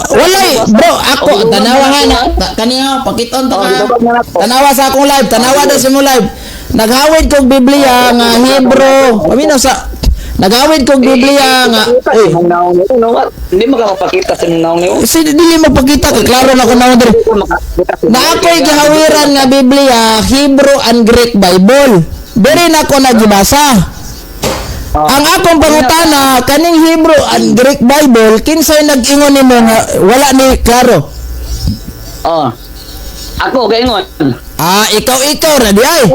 Walay, bro, ako, tanawa nga na. Kaniya, pakiton ta Oh, ka. gitubag na nako. Tanawa sa akong live, tanawa daw sa imong live. Naghawid kog Biblia nga Hebrew. Paminaw sa Naghawid kog Biblia nga Uy, mong naong nimo, no? Hindi mo ka mapakita sa imong naong nimo. Si dili magpakita kay klaro na ko naon diri. Na ako'y gihawiran nga Biblia, Hebrew and Greek Bible. Diri na ko nagibasa. Ang akong pangutana kaning Hebrew and Greek Bible, kinsay nag-ingon nimo nga wala ni klaro? Oh. Ako gaingon. Ah, ikaw ikaw ra di ay.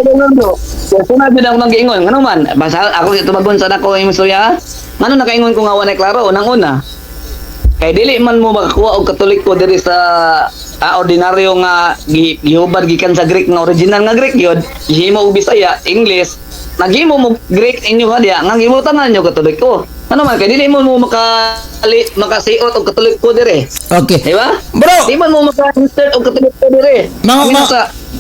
Suna jud ako nang giingon. Ngano man? Basta ako tubagon sa nako imong istorya. Ngano nakaingon ko nga wala klaro unang una. Kay dili man mo makakuha og Katoliko diri sa ordinaryo nga gihubad gikan sa Greek nga original nga Greek yun, gihimo og Bisaya, English, naghimo mo Greek inyo ha diya, nga gibutangan nyo Katoliko. Ano man kay dili mo mo makasiot og Katoliko diri. Okay. Di ba? Bro, Di man mo maka-insert og Katoliko dire.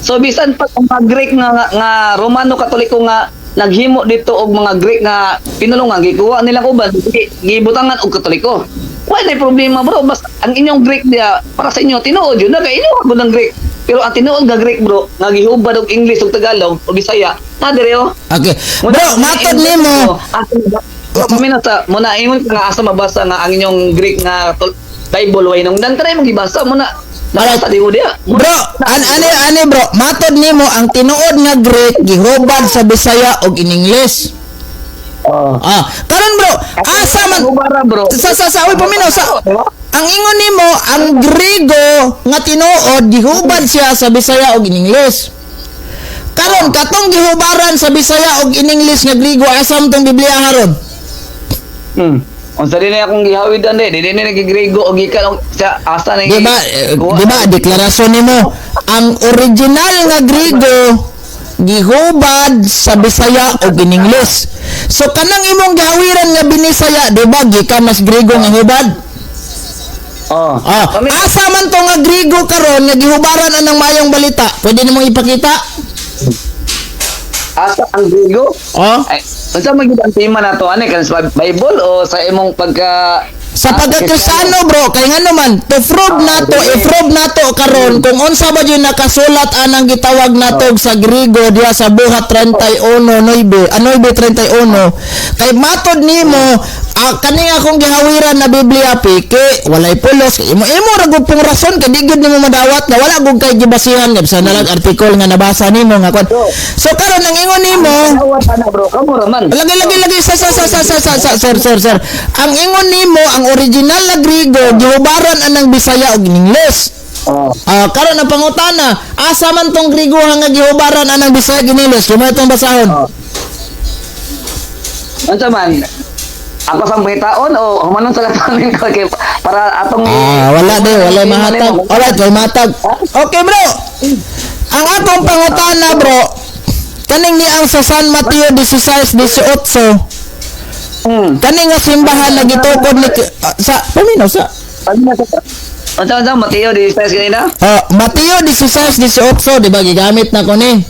So bisan pa ang mga Greek nga Romano Katoliko nga naghimo dito og mga Greek nga pinulungan gikuha nilang uban gibutangan og Katoliko. Wala na problema, bro, basta ang inyong Greek diya para sa inyo tinuod yun na kay inyo gud ang Greek. Pero ang tinuod nga Greek, bro, nga gihubad og English ug Tagalog o Bisaya, na dire oh. Okay. Bro, matod nimo. Kami na sa muna ingon ka nga asa mabasa nga ang inyong Greek nga Bible way nung dan kanay mong gibasa mo na nabasa di mo diya. Bro, an ani ani bro, matod nimo ang tinuod nga Greek gihubad sa Bisaya og in English. Oh. Ah, karon bro, asa man Hubara, bro. Sa uy, paminaw sa ang ingon nimo ang Griego nga tinuod gihubad siya sa Bisaya og in English. Karon katong gihubaran sa Bisaya og in English nga Griego, asa man tong Biblia haron? Unsa din na akong gihawidan di, di ni nagigriego og gikan og sa asa na Di ba, di ba deklarasyon nimo ang original nga Griego gihubad sa Bisaya og in English. So kanang imong gihawiran nga Binisaya, di ba gikan mas Griego nga hubad? Oh. Ah, asa man to nga Griego karon nga gihubaran anang mayong balita? Pwede nimong ipakita? Asa ang Griego? Oh. Ay, unsa man gyud ang tema nato ani kan sa Bible o sa imong pagka Sa pagkakristiano, bro, kay ngano man to prove nato, i-prove nato karon kung unsa ba jud nakasulat anang gitawag nato sa Griego diha sa Buhat 31:9, ah, 9:31. Kay matod nimo, kani akong gihawiran na Biblia piki, walay pulos, imo imo ra gud pong rason kay di gyud nimo madawat nga wala gud kay gibasihan nga bisan na lang article nga nabasa nimo nga kon. So karon ang ingon nimo, Awat ana, bro, kamo ra man. Lagi lagi lagi sa sir sir sir. Ang ingon nimo ang original na Griego gihubaran anang Bisaya og English. Oh. Ah, karon ang pangutana, asa man tong Griego nga gihubaran anang Bisaya ug English? Kung itong basahon. Oh. Unsa man? Ako sa pangitaon o humanon sa latanin ko kay para atong Ah, wala di, wala mahatag. Alright, wala mahatag. Okay, bro. Ang atong pangutana, bro, kaning ni ang sa San Mateo 16:18, kani nga simbahan na gitukod ni sa paminaw sa Unsa unsa Mateo 16 kanina? Ah, Mateo 16:18, di ba gigamit na ko ni?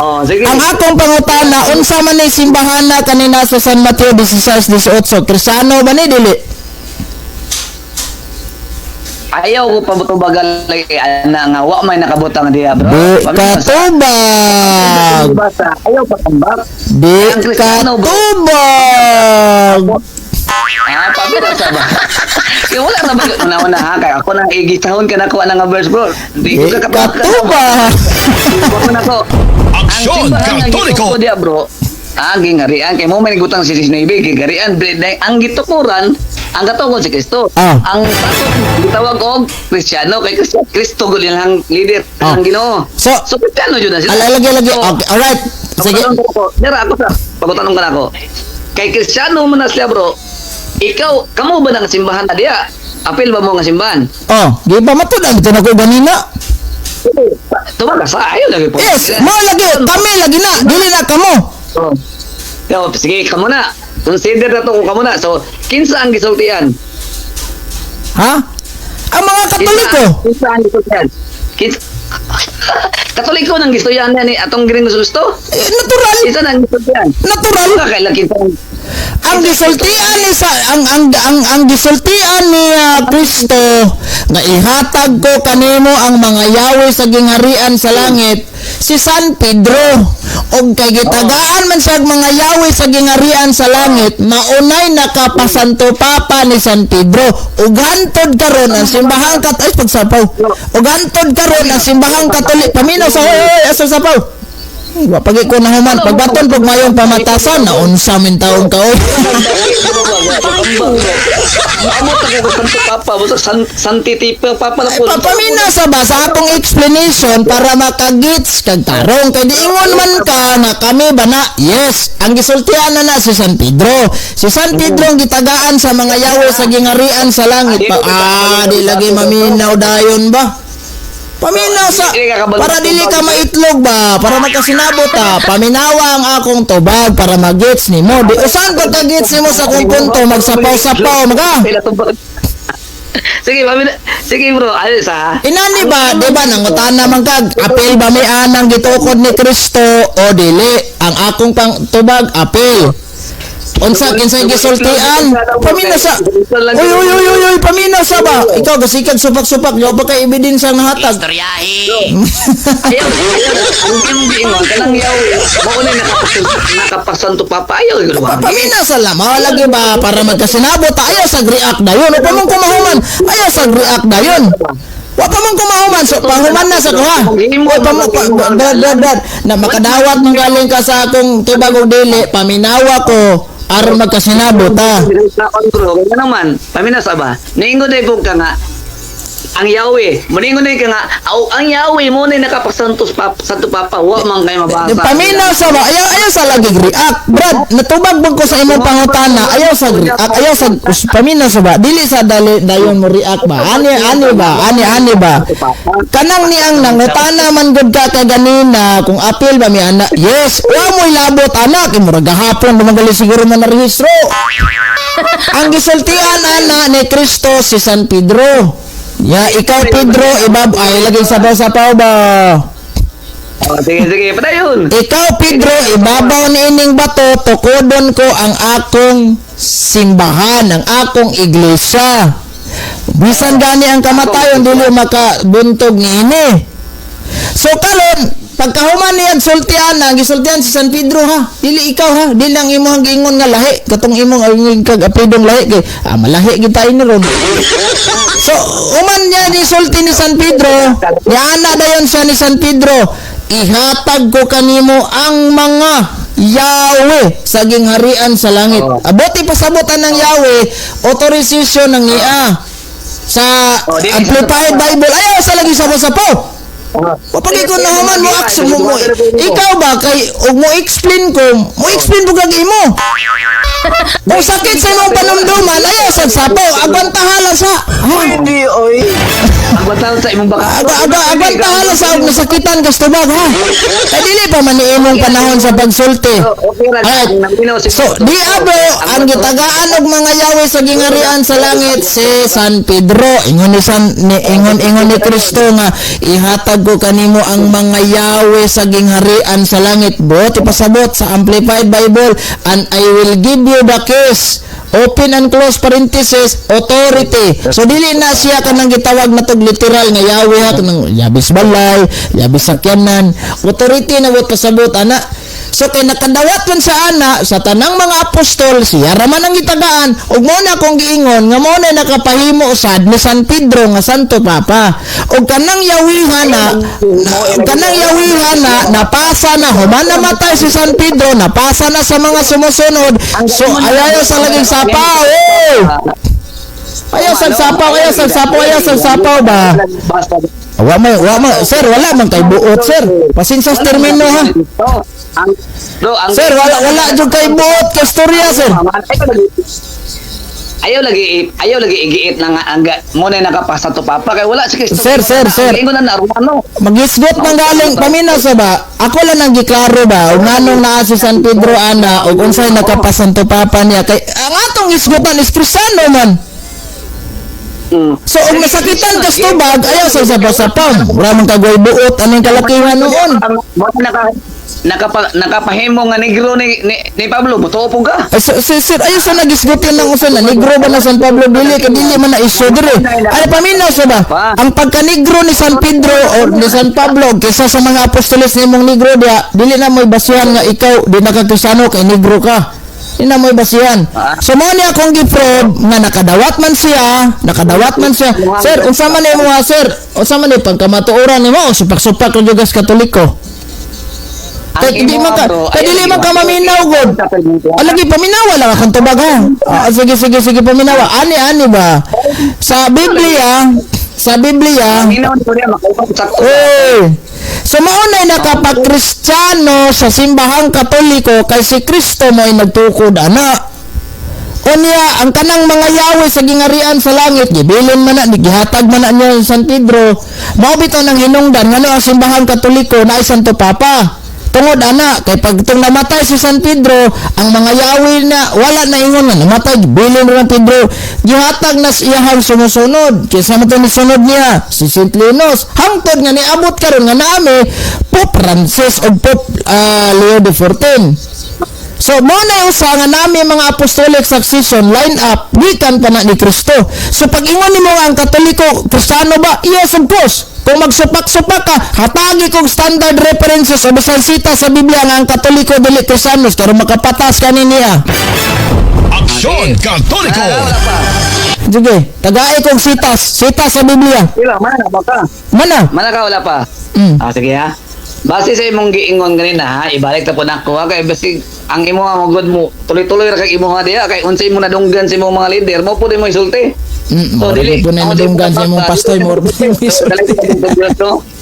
Oh, sige. Ang akong pangutana, unsa man ni simbahan na kanina sa San Mateo 16:18? Kristiyano ba ni dili? Ayaw ko pabutubagan lagi ana nga wa may nakabutang diha, bro. Di katubag. Basta ayaw patambak. Di Ang Kristiyano, bro. katubag. Ah, pabira sa ba? Kaya wala na ba una-una ha kay ako nang igisahon ka nako nga verse, bro. Di Di ko ka katubag. Ako nako. Aksyon Katoliko! Ang diya, bro. Ah, gingarian kay mo may nagutang si 19 gingarian ang gitukuran ang katukod si Kristo. Ah. Ang takot gitawag og Kristiyano kay Kristo Kristo gud ang leader ang Ginoo. So, So Kristiyano jud na sila. Ala, lagi lagi. So, Okay, alright. Sige. Pagkutanong ko, Dara, ako sa, pagkutanong ka na ako. Kay Kristiyano mo na siya, bro. Ikaw, kamo ba ng simbahan na diya? Apil ba mo nga simbahan? Oh, di ba matud ang ito na ko ganina? Tumaga sa ayaw lagi po. Yes, mo lagi, kami lagi na, dili na kamo. Oh. Yo, sige, kamo na. Consider na to kung kamo na. So, kinsa ang gisultian? Ha? Ang mga Katoliko. Kinsa ang gisultian? Kinsa. Katoliko nang gistuyan ni atong giring gusto. Eh, natural. Isa nang gistuyan. Natural. Wala kay lagi. Ang gisultian ni sa ang gisultian ni Kristo nga ihatag ko kanimo ang mga yawe sa gingharian sa langit, si San Pedro. Og kay gitagaan man siya og mga yawe sa gingharian sa langit, maunay nakapasanto papa ni San Pedro. Ug hantod karon ang simbahang kat ay pagsapaw. Ug hantod karon ang simbahang Katolik, paminaw sa, oy oy, asa sapaw? Wa pagi ko nahuman pagbaton pag mayong pamatasan na unsa min taong ka, oy. Amo ta ko Santo Papa, basta Santi Tipe Papa na Ay, po. papamina sa ba sa akong explanation para makagits kag tarong, kay diingon man ka na kami ba na. Yes, ang gisultian na na si San Pedro. Si San Pedro ang gitagaan sa mga yawo sa gingarian sa langit pa. Ah, di lagi maminaw dayon ba. Paminaw sa para dili ka maitlog ba, para magkasinabot ta. Paminawa ang akong tubag para magets nimo. Di usan pagkagets nimo sa akong punto, magsapaw-sapaw maga. Sige, pamina. Sige bro, ayos ha. Inani ba, di ba, nangutana man kag, apil ba may anang gitukod ni Kristo o dili? Ang akong pang tubag, apil. Unsa, kinsay gisultian? Paminaw sa. Uy, uy, uy, uy, uy, paminaw sa ba? Ikaw, gasikag supak-supak, yo pa kay ebidensya nga hatag. Ayaw, ayaw. Ang imong giingon kanang yaw. Mao na nakapasanto Papa, ayaw gyud ba. Paminaw sa lama, lagi ba, para magkasinabot, ayaw sa react dayon. O pa mong kumahuman, ayaw sa react dayon. Wa pa mong kumahuman, so pahuman na sa kuha. Wa pa mo, pa, brad, brad, brad, na makadawat mong galing ka sa akong tubag og dili, paminawa ko, aron magkasinabot, ha. Sa bro, kaya naman, paminaw sa ba. Niingon day po ka nga ang Yahweh. Muningon day ka nga aw, ang Yahweh mo na nakapasantos Papa, Santo Papa, wa man kay mabasa. Paminaw sa ba, ayaw, ayaw sa lagi react. Brad, natubag bang ko sa imong pangutana, ayaw sa react, ayaw sa, paminaw sa ba, dili sa dali, dayon mo react ba, ani, ani ba, ani, ani ba. Kanang niang nangutana man gud ka kaganina kung apil ba mi ana. Yes, wa mo'y labot anak, murag gahapon dumagali siguro man narehistro. Ang gisultian ana ni Kristo si San Pedro. Ya, ikaw Pedro, ibab ay lagi sapaw-sapaw ba. Oh, sige, sige, padayon. Ikaw Pedro, ibabaw ni ining bato, tukodon ko ang akong simbahan, ang akong iglesia. Bisan gani ang kamatayon dili makabuntog niini. So karon, pagkahuman niya sultian na, gisultian si San Pedro ha. Dili ikaw ha, dili ang imong giingon nga lahi, katong imong ang kag apelidong lahi kay ah, malahi gid tayo ni ron. So, uman niya ni sulti ni San Pedro, niana dayon siya ni San Pedro, ihatag ko kanimo ang mga Yahweh sa gingharian sa langit. Oh. Abot ipasabotan ng Yahweh, authorization ng niya sa Oh, di- Amplified Bible. Ayaw sa lagi sa sapaw. Kapag ikaw nahuman mo action mo, ikaw ba kay og mo explain ko, mo explain po kag imo. Kung sakit sa imong panumduman, ayaw sa sapaw, agwantahala sa. Ha? Hindi, oy. Agwatan sa imong baka. Aga aga agwantahala sa og nasakitan kas tubag ha. Kay dili pa man ni imong panahon sa pagsulti. Okay ra. Alright. So, di abo ang gitagaan og mga yawe sa gingarian sa langit si San Pedro. Ingon ni San ni ingon ingon ni Kristo nga ihatag ko kanimo ang mga yawe sa gingharian sa langit. Buot ipasabot sa Amplified Bible, and I will give you the keys, open and close parenthesis, authority. So dili na siya kanang gitawag na tog literal nga yawe ha, kanang yabis balay, yabis sakyanan. Authority na buot pasabot ana. So kay nakadawat man sa ana sa tanang mga apostol, siya ra man ang gitagaan ug mo na akong giingon nga mo na nakapahimo sad ni San Pedro nga Santo Papa. Ug kanang yawihan na, kanang yawihan na napasa na human namatay si San Pedro, napasa na sa mga sumusunod. So ayaw sa laging sapaw. Oh! Ayaw sa sapaw, ayaw sa sapaw, ayaw sa sapaw ba? Wa man, wa man, sir, wala man kay buot, sir. Pasensya sa termino ha. Ang, bro, ang, Sir, wala wala jud kay buot ka istorya, sir. Ayaw lagi igiit na nga ang mo na nakapasa to papa kay wala si Kristo. Sir, sir, sir. Ingon na na Romano. Magisgot man galing paminaw sa ba? Ako lang ang giklaro ba ug nganong naa si San Pedro ana ug unsay nakapasanto papa niya kay ang atong isgutan is Kristiyano man. So, og nasakitan ka sa tubag, ayaw sa sapaw-sapaw. Wala man kagway buot, anong kalakihan noon. Wala nakapahimo nga negro ni Pablo, mutuo po ka. Ay, so, sir, sir, ayaw sa nagisgutin ng usa na negro ba na San Pablo, dili kay dili man na issue dire. Ay, paminaw sa ba? Ang pagka-negro ni San Pedro o ni San Pablo kaysa sa mga apostoles nimong negro diya, dili na mo'y basihan nga ikaw di na ka Kristiyano kay negro ka. Di na mo'y basihan. So mo niya akong gi-prove nga nakadawat man siya, nakadawat man siya. Sir, unsa man imo ha, sir? Unsa man ni pagkamatuoran nimo? Supak-supak ra jud kas Katoliko. Kay di man ka, kay dili man ka maminaw gud. Ah, lagi paminawa lang akong tubag ha. Ah, sige sige sige, paminawa. Ani ani ba? Sa Biblia, Minaw ni niya makaupad sakto. Oy. So mao nay nakapagkristiyano sa simbahang Katoliko kay si Kristo mo'y nagtukod ana. Unya ang kanang mga yawe sa gingarian sa langit gibilin man na, gihatag man na niya sa San Pedro. Mao bitaw nang hinungdan ngano ang simbahang Katoliko naay Santo Papa. Tungod ana kay pag tung namatay si San Pedro, ang mga yawe na wala na ingon nga namatay, gibilin ra ng Pedro, gihatag na sa iyahang sumusunod. Kinsa man to nisunod niya? Si Saint Linus. Hangtod nga niabot karon nga naami Pope Francis o Pope Leo XIV. So, mo na yung sa nga nami mga apostolic succession line up, gikan pa na ni Kristo. So, pag ingon nimo nga ang Katoliko, Kristiyano ba? Yes, of course. Kung magsupak-supak ka, hatagi kong standard references o bisan sita sa Biblia nga ang Katoliko dili Kristiyanos, pero makapatas ka ni niya. Aksyon Katoliko. Ah, wala pa. Sige, tagai kong sitas, sita sa Biblia. Wala, mana ba ka? Mana? Mana ka, wala pa. Ah, sige ha. Base sa imong giingon ganina ha, ibalik ta po nako ha kay basi ang imo nga magod mo tuloy-tuloy ra kay imo nga diha kay unsay mo nadunggan sa imong mga leader mo pud mo isulti. Mao ra po na ako, dili nadunggan sa mo imong pastor, mo ra po na isulti. Dali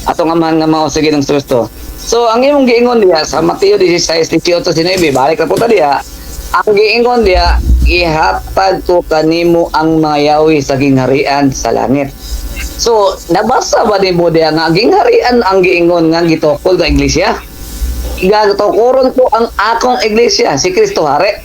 atong amahan nga mao sige ng Kristo. So ang imong giingon diha sa Mateo 16:18 19, balik ra po ta diha. Ang giingon diha, ihatag ko kanimo ang mga yawi sa gingharian sa langit. So, nabasa ba nimo diha nga gingharian ang giingon nga gitukol nga iglesia? Gatukoron ko ang akong iglesia, si Kristo hari.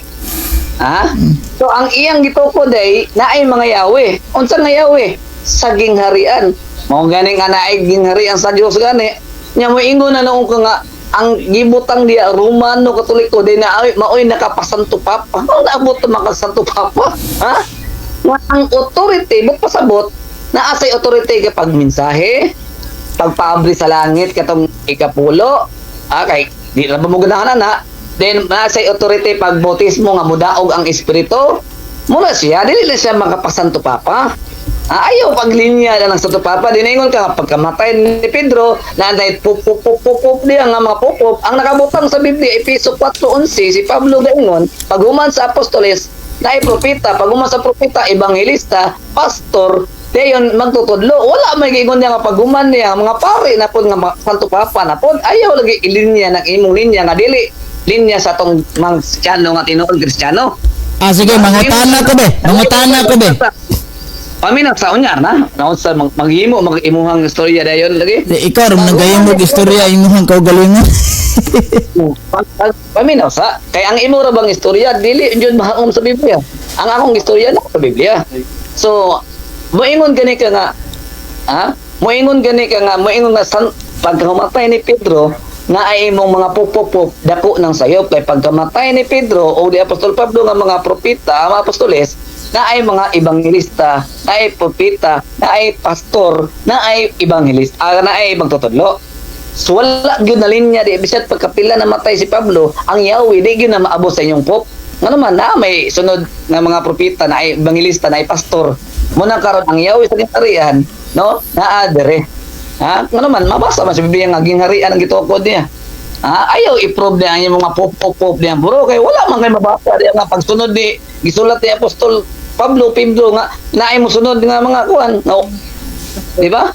Ha? So ang iyang gitukod ay naay mga yawe. Unsa nga yawe? Sa gingharian. Mao gani nga naay gingharian sa Dios gani. Nya mo ingon na noon ka nga ang gibutang diya Romano Katoliko di na ay maoy nakapasanto Papa. Mao naabot ta makasanto Papa? Ha? Nga ang authority but pasabot naa say authority kapag mensahe, pagpaabri sa langit katong ikapulo, kay di na ba mo ganahan na, then naa say authority pag bautismo nga mudaog ang espiritu, muna siya dili na siya makapasanto Papa. Ayaw paglinya na ng Santo Papa, diningon ka nga pagkamatay ni Pedro, na anday pup pup pup pup pup diya nga mga pup ang nakabutang sa Biblia Efeso 4:11 si Pablo gaingon paghuman sa apostoles naay propeta, paghuman sa propeta ebanghelista, pastor, dayon magtutudlo. Wala may giingon niya nga paghuman niya mga pare na pod nga mga Santo Papa na pod. Ayaw lagi ilinya ng imong linya nga dili linya sa atong mga Kristiyano nga tinuod Kristiyano. Ah, sige, mangutana ko be. Mangutana ko be. Paminaw sa unyar na. Naon sa maghimo mag imuhang istorya dayon lagi. Di, ikaw rin nagayong og istorya imuhang kaugalingon. Paminaw sa kay ang imo ra bang istorya dili jud mahaom sa Biblia. Ang akong istorya na sa Biblia. So moingon gani ka nga ha? Moingon gani ka nga moingon nga san, pagkamatay ni Pedro na ay imong mga pupupop dako ng sayop kay pagkamatay ni Pedro o di Apostol Pablo nga mga propeta, mga apostoles na ay mga ebanghelista, na ay propeta, na ay pastor, na ay ebanghelista, na ay magtutudlo. So wala gyud na linya di bisag pagkapila namatay si Pablo, ang Yahweh di gyud na maabot sa inyong pop. Ngano man na may sunod nga mga propeta na ay ebanghelista na ay pastor. Muna karon ang Yahweh sa gingharian, no? Naa dire. Ha? Ngano man mabasa man sa Biblia nga gingharian ang gitukod niya. Ha? Ayaw i-prove niya ang inyong mga pop pop pop niya bro kay wala man kay mabasa diya nga pagsunod ni gisulat ni Apostol Pablo Pedro nga naay mo sunod nga mga kuan. No. Di ba?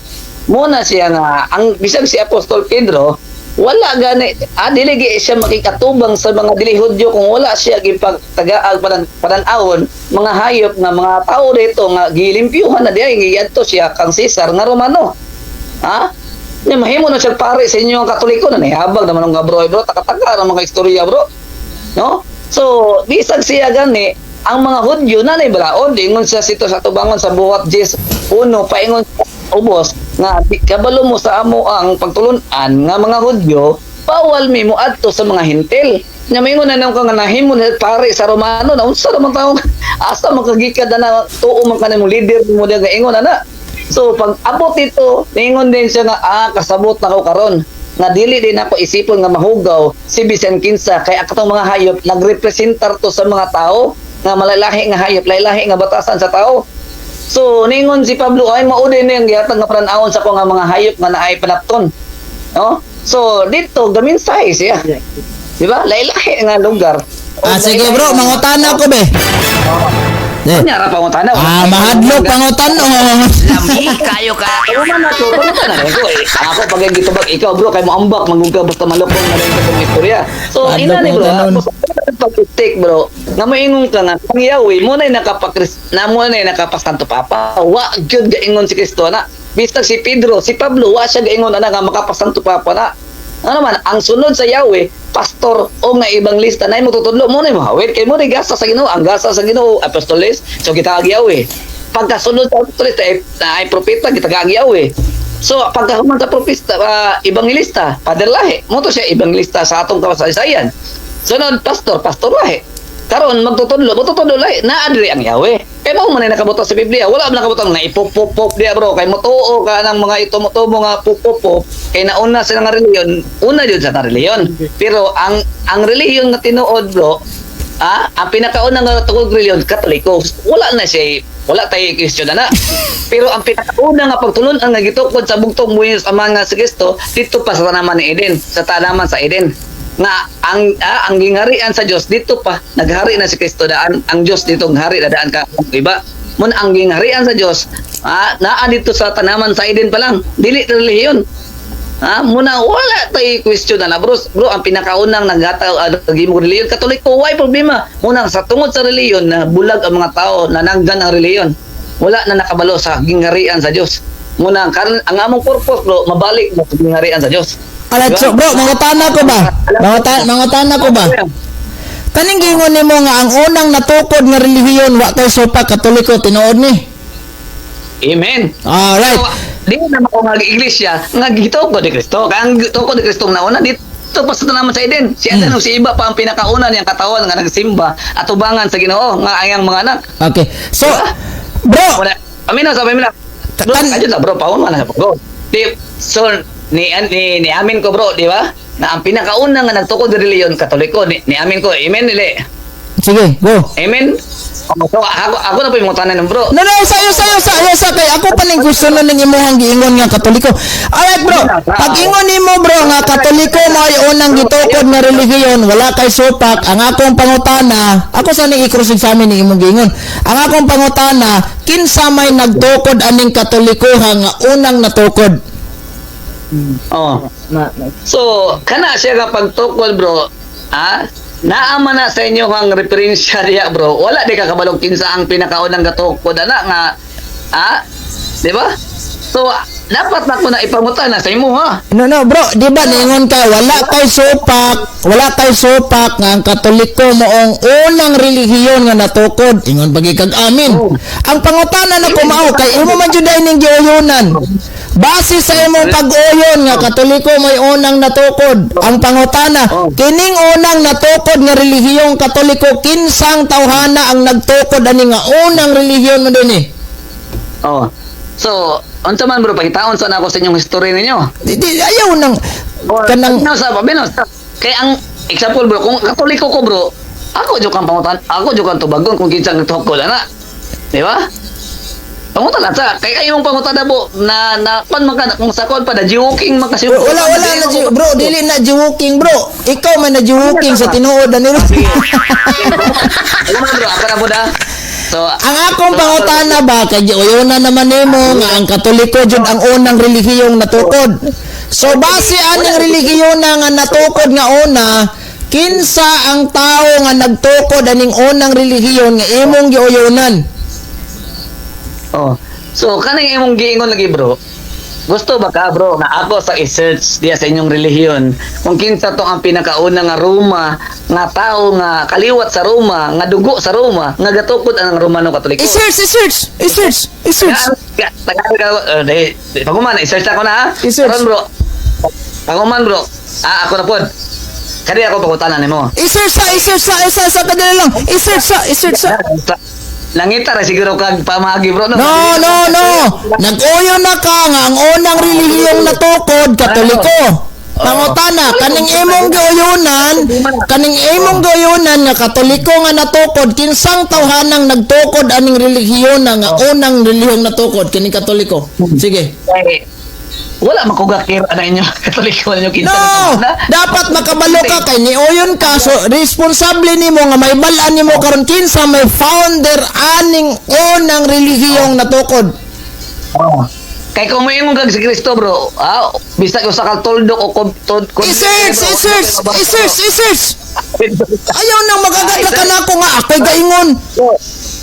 Muna siya nga ang bisag si Apostol Pedro wala gani dili gi siya makikatubang sa mga dili Hudyo kung wala siya gipagtagaag padan-awon mga hayop nga mga tao dito nga gilimpyuhan na diay giadto siya kang Caesar nga Romano. Ha? Nya mahimo na siya pare sa inyo ang Katoliko na nihabag naman ang bro, bro, taka-taka ang mga istorya bro. No? So bisag siya gani Ang mga Hudyo na nay balaod, ingon siya sito sa tubangon sa Buhat 10:1, paingon sa ubos nga kabalo mo sa amo ang pagtulun-an nga mga Hudyo bawal mi mo adto sa mga Hentil. Nya maingon na nang ka nga nahimo na pare sa Romano na unsa naman taong asa makagikad na na tuo man kanimo leader mo diya nga ingon ana. So pag abot ito, ningon din siya nga kasabot na ko karon nga dili din ako isipon nga mahugaw si bisan kinsa, kay akatong mga hayop nagrepresentar to sa mga tao nga malalahi nga hayop, lahi nga batasan sa tao. So ningon si Pablo, ay mao din ang gihatag nga paran-awon sa ko nga mga hayop nga naay panapton. No? So dito gaminsahe siya. Di ba? Lahi-lahi nga lugar. Ah, sige bro, mangutana ko be. Eh. Kunya ra pangutana. Ah, mahadlok pangutan-on. Lami kayo ka. Pero man ako, pangutana rin ko eh. Ako pag gitubag ikaw bro, kay mo ambak, manggug ka basta malukong na rin ka sa mga istorya. So, Mahadlok ina ni bro, pangutan-on. ako sa pag-take bro, nga moingon ka nga, ang Yahweh, mo na'y nakapakris, na mo na'y nakapasanto Papa, wa gyud gaingon si Kristo na. Bisag si Pedro, si Pablo, wa siya gaingon ana nga makapasanto Papa na. Ano naman, ang sunod sa Yahweh, pastor o nga ebanglista na mo tutudlo mo na mo hawit kay mo na gasa sa Ginoo, ang gasa sa Ginoo apostoles, so kita ag Yahweh. Pagkasunod sa apostoles ay, ay propeta, kita ag Yahweh. So pagkahuman sa propeta, ebanglista, father lahi mo to siya, ebanglista sa atong kasaysayan. Sunod pastor, pastor lahi. Karon magtutudlo, magtutudlo lahi naa diri ang Yahweh. Kay mao man ay nakabutang sa Biblia, wala man nakabutang na ipop-pop diya bro, kay motuo ka ng mga itumotubo nga pop-pop, kay nauna sila nga reliyon, una jud sa nga reliyon. Pero ang reliyon nga tinuod bro, ang pinakauna nga tukod reliyon Katoliko. Wala na siya, wala tayo question na na. Pero ang pinakauna nga pagtulun-an nga gitukod sa bugtong buhis ang mga si Kristo dito pa sa tanaman ni Eden, sa tanaman sa Eden. Nga ang gingharian sa Dios dito pa naghari na si Kristo daan, ang Dios dito hari na daan ka iba. Mun ang gingharian sa Dios naa dito sa tanaman sa Eden pa lang, dili relihiyon. Muna wala tay question na na bro. Bro, ang pinakaunang naghataw naghimong relihiyon Katoliko, why problema? Muna sa tungod sa relihiyon na bulag ang mga tao, nananggan ang relihiyon. Wala na nakabalo sa gingharian sa Dios. Muna ang karon ang among purpose bro, mabalik mo sa gingharian sa Dios. Alright, so bro, mangutana ko ba? Mangutana ko ba? Kaning gingon nimo nga ang unang natukod nga relihiyon wa tay sopa Katoliko, tinuod ni. Amen. Alright. So, di na ako nga iglesia nga gitukod ni Kristo. Kaya ang gitukod ni Kristo nauna dito pa sa tanaman sa Eden. Si Adan ug si Iba pa ang pinakauna niyang katawan nga nagsimba atubangan sa Ginoo nga ang mga anak. Okay. So, bro, Wala. Amin na sabi na. Bro, ayun na bro, paon man na bro. Di, so ni ni ni amin ko bro, di ba? Na ang pinakauna nga nagtukod ng relihiyon Katoliko, ni amin ko. Amen dili. Sige, go. Amen. Oh, so ako na po yung mga tanan bro. No, sayo, sayo, sayo, sa kay ako pa ning gusto na ning imuhang giingon nga Katoliko. Alright bro, pag ingon nimo bro nga Katoliko mo ay unang gitukod nga relihiyon, wala kay supak, ang akong pangutana, ako sa ning i-cross examine ning imong giingon. Ang akong pangutana, kinsa may nagtukod aning Katoliko ha nga unang natukod? Oh. So, kana siya nga pagtukod bro, naama na sa inyo ang referensya diya bro. Wala di ka kabalog kinsa ang pinakaunang gatukod ana nga di ba? So, dapat na ko na ipangutan na sa imo ha. No, bro, di ba ningon ka wala kay supak nga ang Katoliko moong unang relihiyon nga natukod. Ingon pagi kag amin. Ang pangutana na mao kay imo man jud ay ning giuyunan. Base sa imong pag-uyon nga Katoliko may unang natukod. Ang pangutana, kining unang natukod nga relihiyong Katoliko, kinsang tawhana ang nagtukod ani nga unang relihiyon mo dinhi? Oh. So, unsa man bro, pangitaon sa na ako sa inyong history ninyo. Di, ayaw nang kanang Ano sa pabino? Kay ang example bro, kung Katoliko ko bro, ako jud kang pangutan, ako jud kang tubagon kung kinsang nagtukod ana. Di ba? Pangutan lang sa kay kay imong pangutan na bo na na kon man ka kung sa kon pa na joking man kasi. Wala na bro, dili na joking bro. Ikaw man na joking sa tinuod ani. Alam mo bro, ako na po da. So, Ang akong pangutana ba kay giuyona naman nimo nga ang Katoliko jud ang unang relihiyong natukod. So base aning relihiyon na nga natukod nga una, kinsa ang tao nga nagtukod aning unang relihiyon nga imong giuyonan? Oh. So kaning imong giingon lagi bro. Gusto ba ka, bro, nga ako sa i-search diya sa inyong relihiyon kung kinsa to ang pinakauna nga Roma nga tao nga kaliwat sa Roma, nga dugo sa Roma, nga gatukod ang Romano Katoliko? I-search, i-search, i-search, i-search. Tagal, paguman, i-search ako na ha. I-search. Karon, bro. Paguman, bro. Ah, ako na pod. Kadi ako pangutana nimo. I-search sa, i-search sa, i-search sa, kadali lang. I-search sa, i-search sa. Langita ra siguro kag pamagi, bro, no? No, no, no. Nag-uyo na ka nga ang unang relihiyong natukod, Katoliko. Pangutana, kaning imong giuyunan nga Katoliko nga natukod, kinsang tawhanang nagtukod aning relihiyon na nga unang relihiyong natukod kining Katoliko? Sige. Eh, wala man ko gakir ana inyo Katoliko ninyo kinsa No, na. dapat makabalo ka kay niuyon ka, so responsable nimo nga may balaan nimo karon kinsa may founder aning unang relihiyong natukod. Oh. Kay kung moingon kag si Kristo, bro, ah, bisag usa ka tuldok o kub tod. I-search, i-search, i-search, i-search. Ayaw nang magagat na kanako nga ako'y gaingon.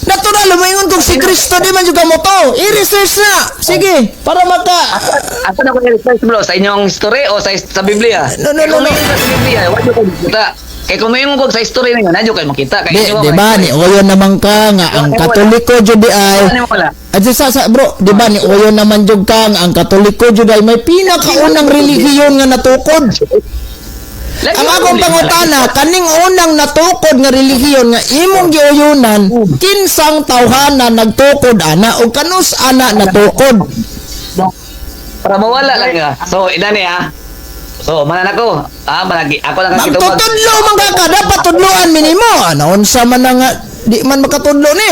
Natural, lumingon kung si Kristo di man juga mo to. I-research na. Sige, para maka. Asa na ko i-research, bro, sa inyong history o sa Biblia? No, no, Kay no, kung no. moingon ka sa Biblia, wa jud kayo makita. Kay kung moingon kog sa history ninyo, na jud kayo makita. Kay Di, inyo di ba, ni Oyo naman ka nga ang Katoliko jud di ay. Ano mo wala? At sa bro, di ba ni Oyo naman jud ka nga ang Katoliko jud ay may pinakaunang relihiyon nga natukod. Lagi Ang akong problema. pangutana, kaning unang natukod nga relihiyon nga imong giuyunan, kinsang tawhana nagtukod ana o kanus ana natukod? Para mawala lang nga. So, inani ha. So, manan ako. Ah, managi ako lang ang kitubag. Magtutudlo man ka, dapat tudloan minimo. Ano unsa man na nga di man makatudlo ni.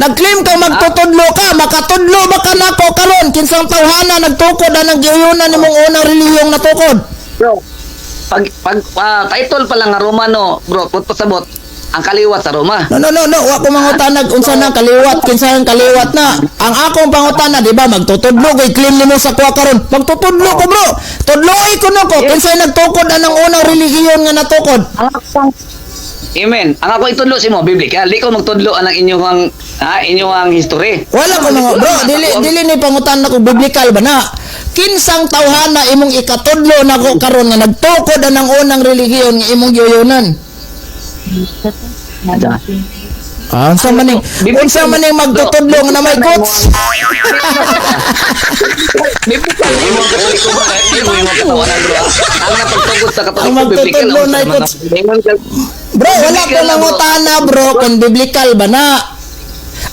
Nag-claim ka magtutudlo ka, makatudlo ba ka nako karon kinsang tawhana nagtukod anang giuyunan nimong unang relihiyong natukod? Bro, pag title pa lang nga Romano, bro, put pasabot ang kaliwat sa Roma. No, no, no, no, wa ko mangutanag unsa na kaliwat, kinsa ang kaliwat na. Ang akong pangutana, di ba, magtutudlo ko, i-claim nimo sa kuha karon. Magtutudlo ko, bro. Tudloi ko nako kinsa nagtukod anang unang relihiyon nga natukod. Amen. Ang ako itudlo si mo, biblical. Di ko magtudlo anang inyong inyong history. Wala ko mga bro, dili dili ni pangutan nako biblical ba na. Kinsang tawhana imong ikatudlo nako karon nga nagtukod anang unang relihiyon nga imong giyuyonan? Ah, unsa man ning magtutudlo nga na may quotes? Biblical imong Katoliko ba? Imo imong katawanan, bro. Ang napagtugod sa Katoliko Ang biblical. magtutudlo na quotes. Bro, wala ko nangutana, bro, kung biblical ba na.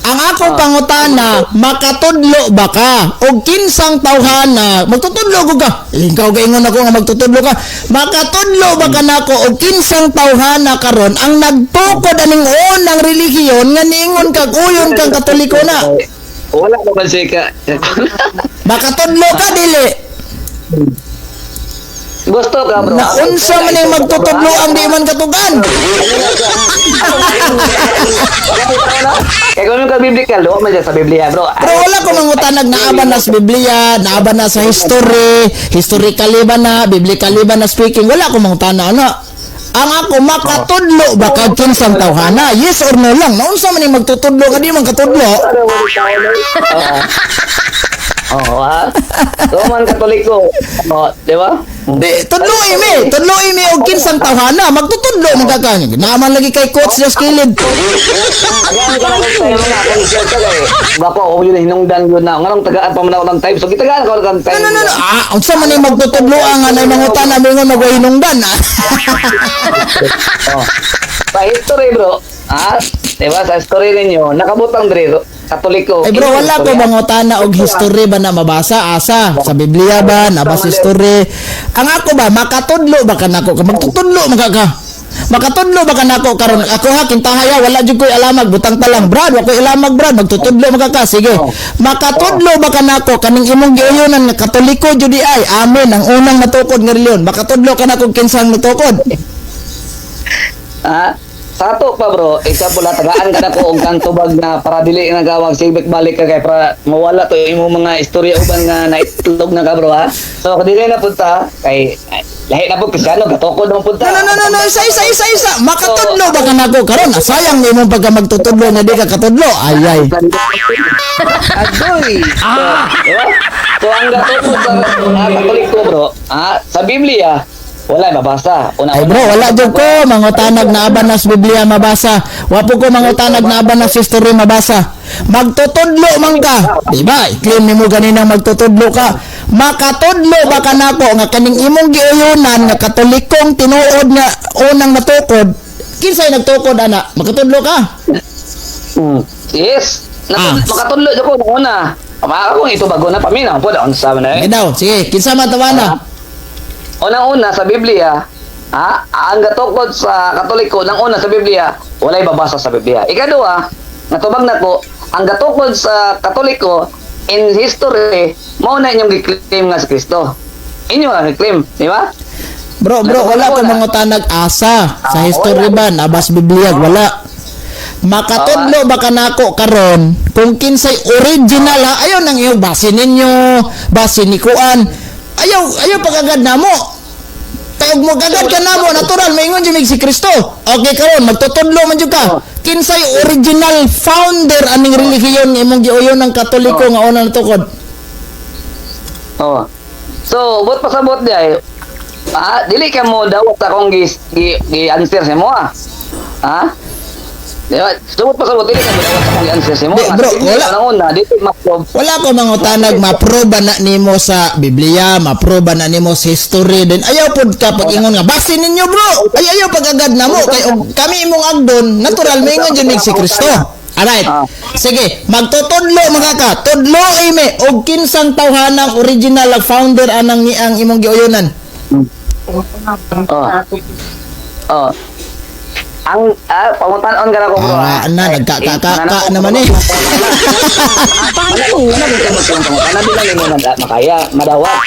Ang akong pangutana, makatudlo ba ka? O kinsang tawhana, magtutudlo ko ka. Ikaw gaingon ako nga magtutudlo ka. Makatudlo ba ka nako o kinsang tawhana karon ang nagtukod aning unang relihiyon nga niingon kag uyon kang Katoliko na? Wala ko ba siya ka? Makatudlo ka dili. Gusto ka, bro. Na unsa man ning magtutudlo ang di man katugan. Kaya kung ka biblical, wa man siya sa Biblia, bro. Pero wala ko mangutanag naaba na sa Biblia, naaba na sa history, historically ba na, biblically ba na speaking, wala ko mangutana ana. Ang ako makatudlo ba kag kinsang tawhana? Yes or no lang. Naunsa man ning magtutudlo ka di man katudlo? Oo, ha? Roman Katoliko. Oh, di ba? Di, tudloi mi, tudloi mi og kinsang tawhana, magtutudlo man ka kanya. Naaman lagi kay coach sa kilid. Tagaan ka na kung tayo mga akong share ka kay. Bako, ako yun hinungdan yun na. Nganong tagaan pa man ako ng time. So, gitagaan ko ng time. No, no, no, no. Ah, unsa man ning magtutudlo ang anay mangutana mingon magwahinungdan. Oh. Sa history, bro. Ah, di ba? Sa history ninyo, nakabutang diri, Katoliko. Ay bro, wala ko mangutana og history ba na mabasa asa sa Biblia ba nabasa history. Ang ako ba makatudlo ba kanako? Magtutudlo man ka ka. Makatudlo ba kanako karon? Ako ha kintahaya wala jud koy alamag butang ta lang brad, wa koy alamag brad, magtutudlo man ka ka. Sige. Makatudlo ba kanako kaning imong giuyunan nga Katoliko jud di ay. Amen ang unang natukod nga relihiyon. Makatudlo kanako kinsang natukod. Ah, Sa ato pa, bro, example ha, tagaan ka na ko og kang tubag na para dili na gawag sibik balik ka kay para mawala to imong mga istorya uban nga naitlog na ka, bro, ha. So dili na punta kay ay, lahi na po Kristiyano gatukod naman punta. No, no, no, no, no, isa, isa, isa, isa. Makatudlo ba ka nako karon? Ah, sayang nimo pagka magtutudlo nga di ka katudlo. Ay, ay. Agoy. Ah. So, diba? So ang gatukod sa Katoliko, bro, sa Biblia wala mabasa. Una, Ay bro, wala jud ko mangutanag na aban nas Biblia mabasa. Wa po ko mangutanag na aban nas history mabasa. Magtutudlo man ka, di ba? I-claim nimo ganina magtutudlo ka. Makatudlo ba ka nako nga kaning imong giuyunan nga Katolikong tinuod nga unang natukod? Kinsay nagtukod ana? Makatudlo ka? Yes. Ah. Makatudlo jud ko nung una. Ama ako ito bago na paminaw po daon sa na Eh eh. daw, sige, kinsa man tawana? Unang-una sa Biblia, ang gatukod sa Katoliko nang una sa Biblia, walay babasa sa Biblia. Ikaduha, natubag na ko, ang gatukod sa Katoliko in history, mao na inyong gi-claim nga si Kristo. Inyo ang gi-claim, di ba? Bro, bro, wala ko mangutanag asa sa history ba nabas Biblia, wala. Makatudlo ba kanako karon kung kinsay original ha, ayaw nang iyo base ninyo, base ni kuan. Ayaw, ayaw pagagad namo. Tawag mo kagad ka namo, natural maingon jud mig si Kristo. Okay karon magtutudlo man jud ka. Kinsay original founder aning relihiyon nga imong giuyon ng Katoliko nga una natukod? Oh. So, buot pasabot di ay, dili ka mo dawat akong gi answer sa mo ah. Ha? Di ba? So, buot pasabot dili ka mo dawat akong gi-answer sa mo. Di, bro, wala. Una, dili ma-prove. Wala ko mangutanag maproba na nimo sa Biblia, maproba na nimo sa history din. Ayaw pod ka pag ingon nga basin ninyo, bro. Ay ayaw pag agad namo kay og kami imong agdon, natural maingon jud mig si Kristo. Alright. Sige, magtutudlo mga ka. Tudlo ime og kinsang tawhanang original ag founder anang niang imong giuyunan. Oh. Oh. Ang pangutan-on ka na ko, bro. Ah, na nagkakakaka naman eh. Ano pangutan di lang imo makaya, madawat.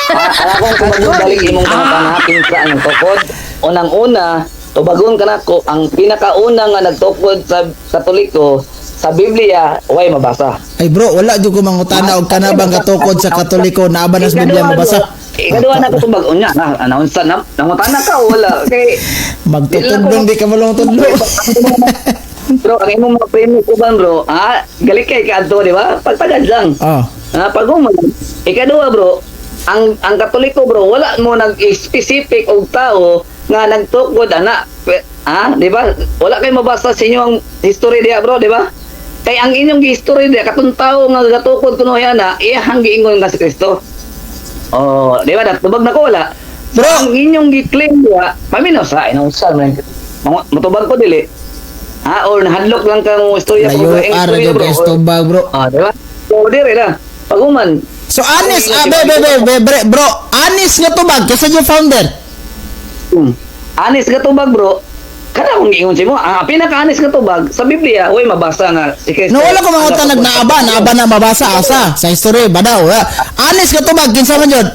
Ang akong tubagon balik imong pangutana kinsa ang tukod. Unang-una, tubagon ka nako ang pinakauna nga nagtukod sa Katoliko sa Biblia, way mabasa. Ay bro, wala jud ko mangutana og kanabang katukod sa Katoliko na ba nas Biblia mabasa. Ikaduha na ko tubag unya na anaunsa na nangutana ka o wala kay Magtutudlong di ka malong tudlo. Bro, ang imong mga premise uban, bro, galit kay kaadto, di ba? Pagpagad lang. Oh. Pag human, ikaduha, bro, ang Katoliko, bro, wala mo nag-specific og tao nga nagtukod ana. Di ba? Wala kay mabasa sa inyo ang history diya, bro, di ba? Kay ang inyong history diya katong tao nga gatukod kuno ana, iyang giingon nga si Kristo. Oh, di ba? Natubag na ko wala. Bro! Ang inyong gi-claim diya, paminaw sa inunsa man. Matubag ko dili. Or nahadlok lang ka mo istorya Layo ko, ang ara istorya, jud bro. kay tubag, bro. Di ba? So, dire na. Pag human, So anis, be, be, be, be, bre, bro, anis nga tubag kasi yung founder. Anis nga tubag, bro. Kada akong giingon sa imo, ang pinaka-anis nga tubag sa Biblia, uy mabasa nga si Kristo. No wala ko mangutanag naaba na mabasa asa sa history badaw. Anis nga tubag kinsa man jud?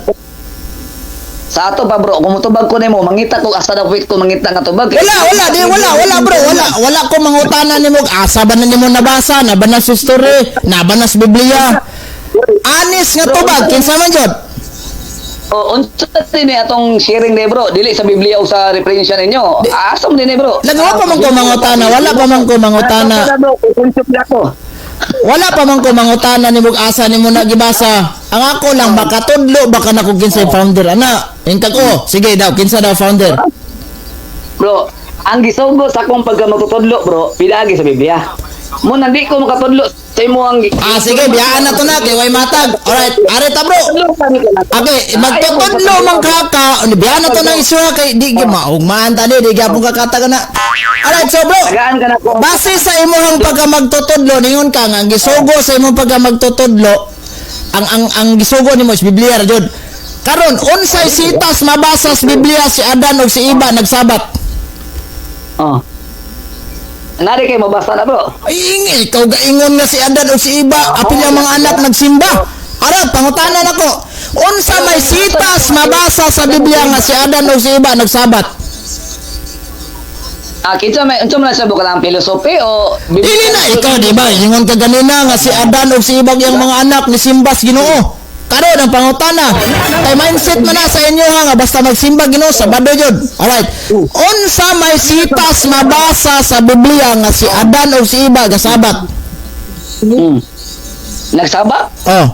Sa ato pa, bro, kung mutubag ko nimo, mangita ko asa daw ko mangita nga tubag. Wala, wala, di wala, wala bro, wala, wala ko mangutana nimo asa ba na nimo nabasa, naba na sa history, naba na sa Biblia. Anis nga tubag kinsa man jud? O unsa din atong sharing ni, bro, dili sa Biblia o sa referensya ninyo. Asa mo din bro? Lagi wa pa man ko mangutana, wala pa man ko mangutana. Asa bro, kukonsume na ako. Wala pa man ko mangutana nimo asa nimo na gibasa. Ang ako lang makatudlo baka na kung kinsay founder ana. Ingkag oh, sige daw kinsa daw founder. Bro, ang gisugo sa akong pagka magtutudlo, bro, pinaagi sa Biblia. Mo nandi ko makatudlo sa imo ang Sige, biyaan na to na kay way matag. Alright, areta bro. Okay, magtutudlo man ka ka, biyaan na to ng iswa kay di gyud maugmaan ta ni, di gyapon ka katag na. Alright, so bro, Tagaan ka na ko. base sa imong pagka magtutudlo, ningon ka nga ang gisugo sa imong pagka magtutudlo, ang gisugo nimo is Biblia ra jud. Karon unsay sitas mabasa sa Biblia si Adan ug si Iba nagsabat? Oh. Nari kay mabasa na, bro. Ay, ingi, ikaw gaingon nga si Adan o si Iba, apil ang mga anak nagsimba. Ara, pangutanan ako. Unsa may sitas mabasa sa Biblia nga si Adan o si Iba nagsabat? Ah, kinsa may unsa man na siya bro, kanang philosophy o Dili na ikaw, di ba? Ingon ka ganina nga si Adan ug si Ibag yang mga anak ni simbas Ginoo. Karon ang pangutana. Kay mindset man na sa inyo ha nga basta magsimba Ginoo, Sabado jud. Alright. Unsa may sitas mabasa sa Biblia nga si Adan ug si Iba gasabat? Nagsaba? Oh.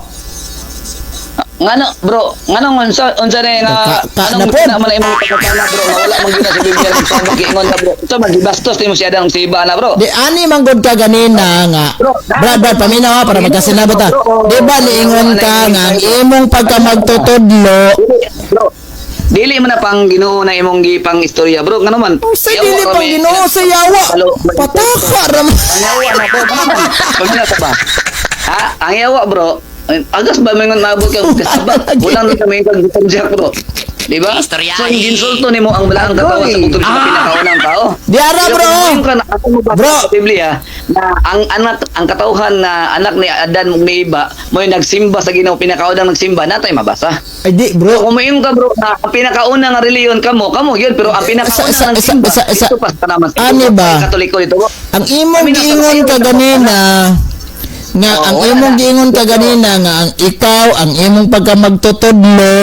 Ngano, bro, ngano unsa unsa na nga Ka- anong na pod. na man imong pangutana, bro, nga wala man gyud na sa Biblia nagsabak, ingon ka, bro. Unsa man gibastos nimo si Adan ug si Iba na, bro? Di ani man gud ka ganina nga Brad, Brad, paminaw ha para magkasinabot ha. Di ba niingon ka nga ang imong pagkamagtutudlo Dili, bro. Dili man na pang Ginoo na imong gipang istorya, bro. Ngano man? Sa Yawa dili pang kami. Ginoo sa yawa. Pataka ra man. Ang yawa na, bro. Ngano man? Pag sa ba? Ha? Ang yawa, bro. Agas ba may maabot ka kasabak? Wala na kami kag jack, bro. Di ba? Istorya, So, eh. ginsulto nimo ang balaang katawan sa bukod sa pinakaunang tao. Di ara, Pero bro. kung moingon ka na ako mabasa Bro. sa Biblia na ang anak, ang katawhan na anak ni Adan ug ni Iba mo'y nagsimba sa Ginoo, pinakaunang nagsimba, natay mabasa. Ay di, bro. Kung moingon ka, bro, na ang pinakauna nga reliyon kamo, kamo yun, pero ang pinakauna nga nagsimba dito pa sa naman sa Ani ba? Katoliko dito, bro. Ang imong giingon ka ganina nga Oo, ang wala imong na. giingon ka ganina nga ang ikaw ang imong pagkamagtutudlo,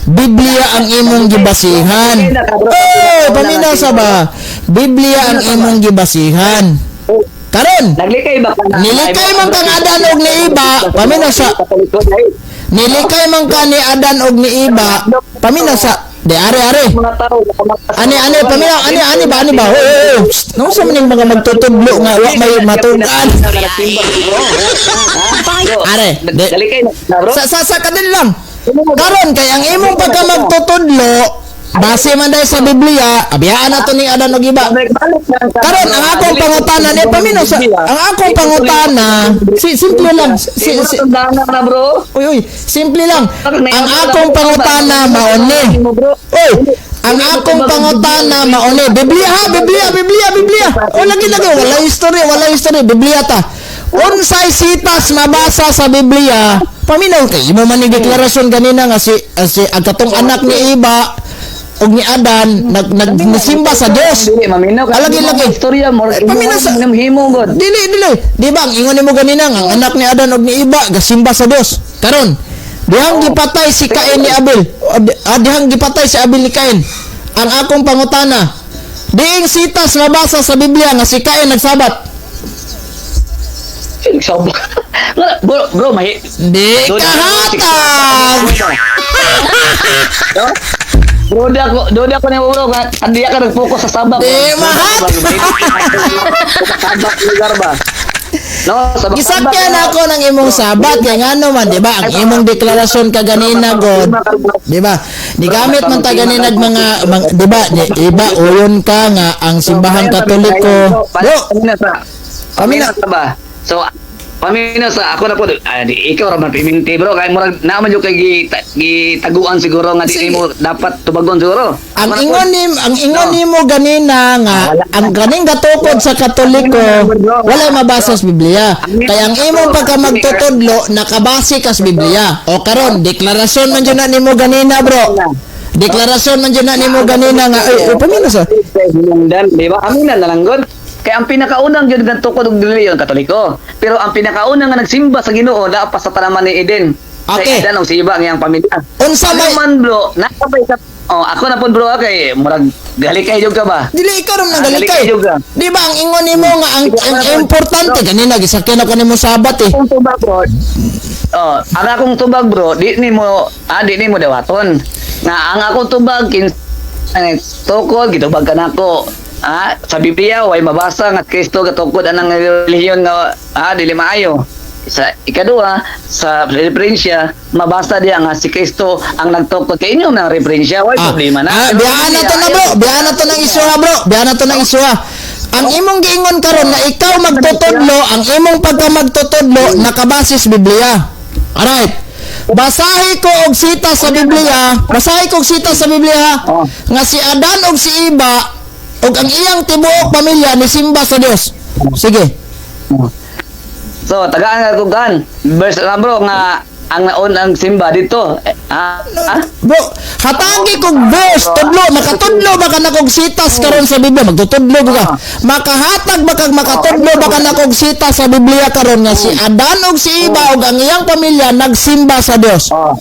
Biblia ang imong gibasihan. Oh, paminaw sa ba? Biblia ang imong gibasihan. Karon, Naglikay ba ka na? Nilikay man kang Adan og ni Iba, paminaw sa Katoliko dahil nilikay man ka ni Adan og ni Iba, paminaw sa di are are. mga tao. Ani ani paminaw, ani ani ba, ani ba? Oh, oh, oh. Psst, naunsa man ning mga magtutudlo nga wa may matugan? Are, di. Dalikay na, bro. Sa kadil lang. Karon kay ang imong pagka magtutudlo, base man dahil sa Biblia, abiyaan na to ni Adan og Iba. Karon ang akong pangutana ni paminaw sa ang akong pangutana, si simple lang, si na, bro. Uy, uy, simple lang. Ang akong pangutana mao ni. Uy, ang akong pangutana mao ni. Biblia ha, Biblia, Biblia, Biblia. O lagi lagi wala history, wala history, Biblia ta. Unsay sitas mabasa sa Biblia? Paminaw kay imo man ni deklarasyon ganina nga si si ang katong anak ni Iba ug ni Adan nag nag nasimba sa Dios. Dili maminaw ka. Alagi lagi. Istorya mo. Eh, paminaw sa himo god. Dili, dili. Di ba, ang ingon nimo ganina nga ang anak ni Adan ug ni Iba gasimba sa Dios. Karon, dihang gipatay si Cain ni Abel. O, dihang gipatay si Abel ni Cain. Ang akong pangutana, diing sitas mabasa sa Biblia nga si Cain nagsabat? Sobra. Bro, bro, mahi. Di kahatag. No? Bro, di ako ni bro, nga hindi ka nag-focus sa sabak. Di mahat. Sabak lugar ba? No, sabak. Gisakyan ako ng imong sabat kay ngano man, di ba? Ang imong deklarasyon kaganina god, di ba? Nigamit man ta ganinag mga, di ba? Di, iba uyon ka nga ang simbahang Katoliko. Bro, Pamina sa. Pamina. Pamina sa ba? So pamina sa ako na po ah, di, ikaw ra man piminti, bro, kay murag naa man jud kay gitaguan siguro nga di Sige. mo dapat tubagon siguro. Ang Ako na po. ingon ni ang ingon No. nimo ganina nga ang ganing gatukod sa Katoliko walay mabasa sa Biblia. Kaya ang imong pagka magtutudlo nakabase ka sa Biblia. O karon deklarasyon man jud na nimo ganina, bro. Deklarasyon man jud na nimo ganina nga ay, ay pamina sa Hinungdan, di ba? Aminan na lang god. Kaya ang pinakaunang gyud nga tukod og relihiyon Katoliko. Pero ang pinakauna nga nagsimba sa Ginoo naa pa sa tanaman ni Eden. Okay. Sa Eden og si Iba ang iyang pamilya. Unsa Ano may man, bro, nakabay ka. Oh, ako na pud, bro, kay murag gali kay jud ka ba? Dili ikaw ram Ah, nanggalikay. galikay jud ka. Di ba ang ingon nimo nga ang importante ganina gisakyan ako nimo sabat eh. Akong tubag, bro. Oh, ang akong tubag, bro, di nimo ah di nimo dawaton. Nga ang akong tubag kin eh, tukod gitubag ka nako. Ah, sa Biblia way mabasa nga Kristo gatukod anang relihiyon nga ah dili maayo. Sa ikaduha, sa referensya mabasa diya nga si Kristo ang nagtukod kay inyo ng referensya, way problema na. Ah, Pero biyaan na to na, ayaw. bro. Biyaan na to ng isuha, bro. Biyaan na to ng isuha. Ang imong giingon karon nga ikaw magtutudlo, ang imong pagka magtutudlo nakabase sa Biblia. Alright. Basahi ko og sita sa Biblia, basahi ko og sita sa Biblia ha, Oh. nga si Adan og si Iba og ang iyang tibuok pamilya nisimba sa Dios. Sige. So, tagaan nga ko gan. Verse lang, bro, nga Ang naon ang simba dito. Eh, ah, ah? Bro, hatagi kog verse, tudlo, makatudlo ba ka na kog sitas karon sa Biblia? Magtutudlo ba ka? Makahatag ba kag makatudlo ba ka na kog sitas sa Biblia karon nga si Adan ug si Eva ug ang iyang pamilya nagsimba sa Dios? Oh.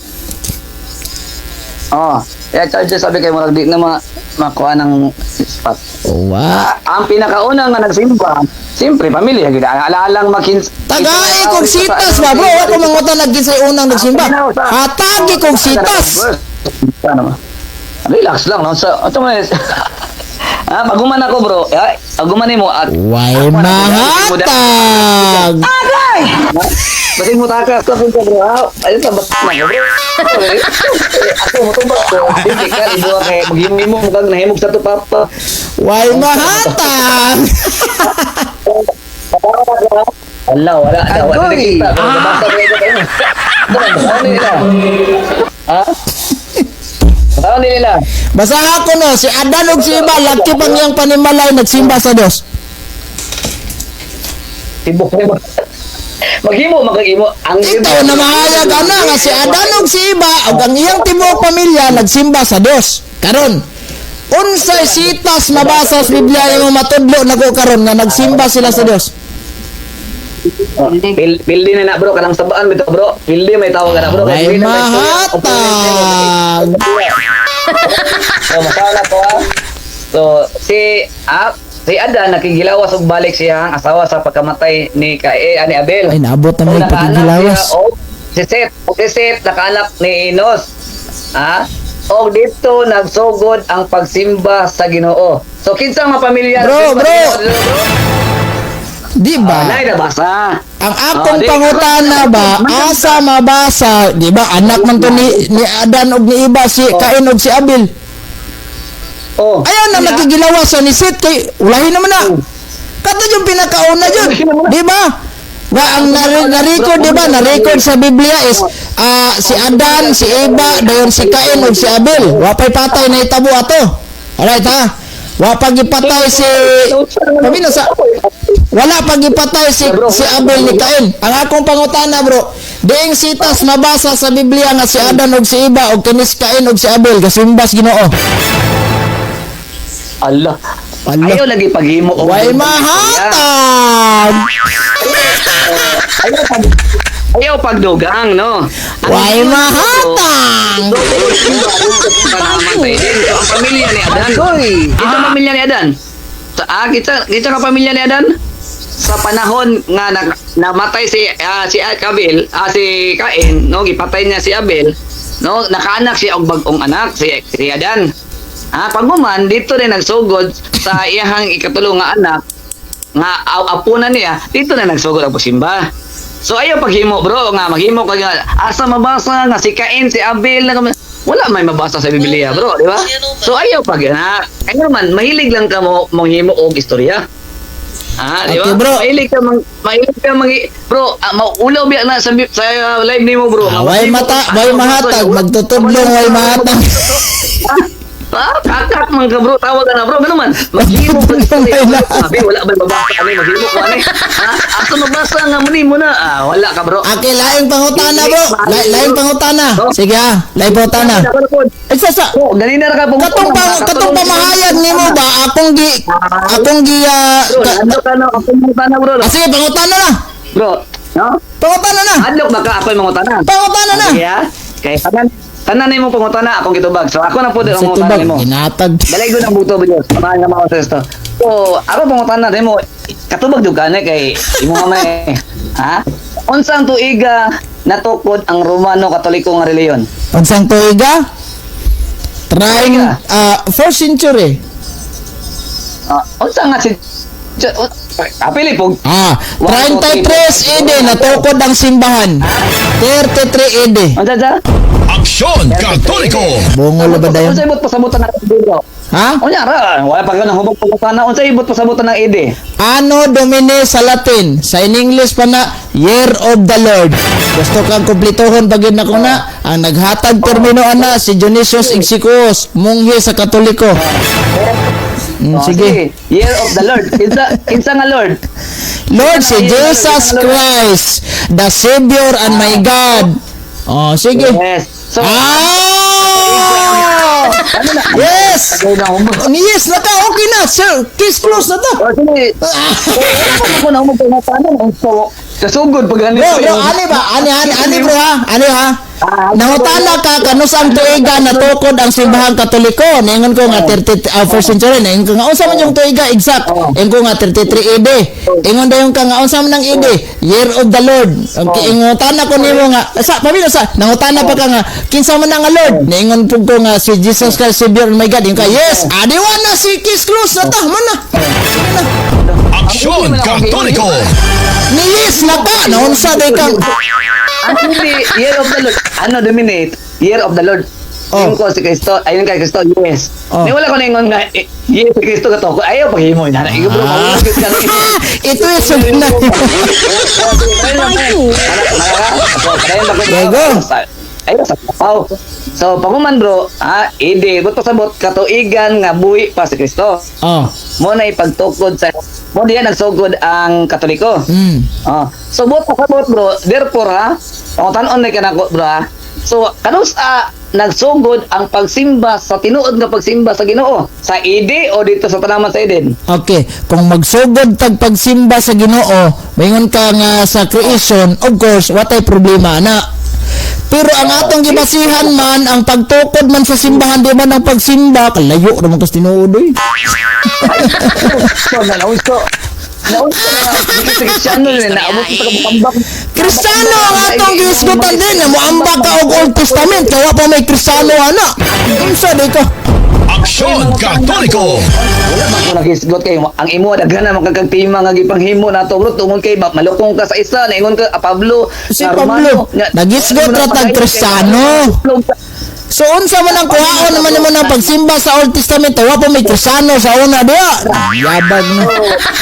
Oh. Eh, charger, sabi kay murag di na makuha ng spot. Wa. Ah, ang pinakauna nga nagsimba, siyempre pamilya gid. Alaalang makins. Tagai kog sitas ba, bro? Wa ko mangutan nagkinsay unang nagsimba. Hatagi kog sitas. Ano ba? Relax lang no. Sa ato man. Ah, paguman ako, bro. Ay, paguman nimo at Way mahatag. Basin mo takas ko bro. Ah, ayun sa bat. Ako mo tumbak ko. Hindi ka ibuha kay maghimo mo kag nahimog sa to papa. Way mahatag. Wala, wala. Wala, wala nakita. Pero nabasa ko ito kayo. Ano nila? Ha? Ano nila? Basaha ko no, si Adan ug si Eva laki pang iyang panimalay nagsimba sa Dios. Tibok mo. Maghimo, maghimo. Ang Ikaw na mahayag ana nga si Adan ug si Eva ug ang iyang tibuok pamilya nagsimba sa Dios. Karon, unsay sitas mabasa sa Biblia imong matudlo nako karon nga nagsimba sila sa Dios? Pildi na na, bro, kanang sabaan bitaw, bro. Pildi may tawag ka na, bro. Way Kay dili na may mahatag. So, masala ko ah. So, si Adan nakigilawas og balik siyang asawa sa pagkamatay ni Kae ani Abel. Ay, naabot na may So, nakaanak pagkigilawas. siya og si Seth, og si Seth nakaanak ni Enos. Ah, og dito nagsugod ang pagsimba sa Ginoo. So kinsa nga pamilya Bro, nagsimba bro. sa Ginoo, bro? Di ba? Ah, nay nabasa. Ang akong Ah, di- pangutana ba, asa mabasa, di ba? Anak man to ni Adan og ni Eva, si Cain og si Abel. Oh. Ayaw na nakigilawas ni Seth kay ulahin naman na. Kato yung pinakauna yun, di ba? Nga ang na-record, di ba? Na-record sa Biblia is si Adan, si Eva, dayon si Cain ug si Abel. Wa pa'y patay na itabo ato. Alright ha? Wa pa gipatay si Pamina sa wala pa gipatay si Abel ni Cain. Ang akong pangutana, bro, diing sitas mabasa sa Biblia nga si Adan ug si Eva ug kinis Cain ug si Abel gasimbas Ginoo. Allah. Allah. Ayaw lagi paghimo og Way mahatag. Ayaw pagdugang, no? Ang Way mahatag. Namatay din. So, ang pamilya ni Adan. Kita pamilya ni Adan. Sa, kita kita ka pamilya ni Adan. Sa panahon nga namatay si Kabil, si Cain, no, gipatay niya si Abel, no, nakaanak siya og bag-ong anak si Adan. Ah, paghuman dito rin nagsugod sa iyahang ikatulo nga anak nga apo na niya, dito na nagsugod ang pasimba. So ayaw paghimo, bro, nga maghimo ka nga asa mabasa nga si Cain, si Abel na wala may mabasa sa Biblia, bro, di ba? So ayaw pag na ayaw man mahilig lang ka mo manghimo og istorya. Ah, di ba? Okay, bro. Mahilig ka mang bro, maulaw biya na sa live nimo, bro. Ah, way mata, way mahatag, magtutudlong way mahatag. Ah, kakak man ka, bro, tawag ka na, bro, ganun man. Maghimo ka istorya. Wala. Sabi, wala ba mabasa ani, maghimo ko ani. Ha? Asa mabasa nga mo nimo na? Ah, wala ka, bro. Okay, laing pangutana, bro. Laing pangutana. Sige ha, laing pangutana. Ako na po. Ay, sa Oh, ganina ra ka katong pamahayag nimo ba akong gi Bro, ano ka na ako mangutana, bro, no? ah, sige, pangutana na. Bro, no? Pangutana na. Adlok ba ka ako'y mangutana? Pangutana na. Sige ha? Kay tanan tanan nimo pangutana akong gitubag. So ako na po din ang Sa mangutana tubag, nimo. ginatag. Dalay ko ng buto ba Diyos. Samahan ka mga sa So, ako pangutana nimo, katubag jud ka ni kay imo nga may ha? Unsa ang tuiga natukod ang Romano Katoliko nga relihiyon? Unsang tuiga? Trying fourth century. Ah, unsa nga si Apili po. Ah, 33 AD natukod ang simbahan. 33 AD. Unsa sa? Aksyon Katoliko! Bungol ba dayon? Unsa ibot pasabutan ng bro? Ha? Unya ra, wala pa ka nang hubog pangutana. Unsa ibot pasabutan ng AD? Anno Domini sa Latin, sa in English pa na Year of the Lord. Gusto kang kumplituhon pag na ko na ang naghatag termino ana si Dionysius Exiguus, munghi sa Katoliko. Oh, Sige. Year of the Lord. Kinsa kinsa nga Lord? Lord si Jesus Christ, the Savior and my God. Oh, sige. Yes. So, Ah! ano na? Yes! Tagay na humog. Yes na ka, okay na. Sir, case close na to. Oh, sige. So, wala pa ko na humog kay paano. So, kasugod pag ganito. Bro, bro, ani ba? Ani, ani, ani bro ha? Ani ha? Ah, Nangutana ka kanus ang tuiga natukod ang simbahang Katoliko. Ningon ko nga 30 first century, ningon ko nga unsa man yung tuiga exact. Ingon ko nga 33 AD. Ingon dayon ka nga unsa man ang AD? Year of the Lord. Okay, ingutana ko nimo nga sa pamilya sa nangutana pa ka nga kinsa man ang Lord? Ningon pud ko nga si Jesus Christ Savior my God. Ingon ka yes, adi wa na si case close na ta man na. Sige na. Aksyon Katoliko. Ni yes na ka naunsa day kang Ano hindi, Year of the Lord. Ano, Dominate? Year of the Lord. Oh. Ayun ko si Kristo, ayun kay Kristo, yes. Oh. Ni wala ko na ingon nga, eh, yes si Kristo kato ko. Ayaw paghimo na. Ikaw bro, Ah. mahulog ka na. Ito yung sunod na. Go, go. Ayun sa tao. So paguman bro, ha, idi buto sabot katuigan nga buhi pa si Kristo. Oh. Mo na ipagtukod sa mo diyan nagsugod ang Katoliko. Oh. So buot pasabot bro, therefore ha, ang tan-on na kanako bro ha. So kanus a nagsugod ang pagsimba sa tinuod nga pagsimba sa Ginoo sa ID o dito sa tanaman sa Eden. Okay, kung magsugod tag pagsimba sa Ginoo, maingon ka nga sa creation, of course, watay problema na. Pero ang atong gibasihan man, ang pagtukod man sa simbahan, di man ang pagsimba, kalayo naman kas tinuod oy. So na nauso. Nauso na dito sa Kristiyano na naabot sa kabukambak. Kristiyano ang atong gihisgutan din, nga moamba ka og Old Testament, kaya pa may Kristiyano ana. Unsa di ka? Aksyon Katoliko. Wala ba ko naghisgot kay ang imo daghan na makakagtima nga gipanghimo nato bro tungod kay malukong ka sa isa naingon ka ah, Pablo Si nga Pablo, Romano, nga- naghisgot ra tag Kristiyano. So unsa man ang kuhaon naman nimo ng pagsimba sa Old Testament, wa pa may Kristiyano sa una diha. Yabag na.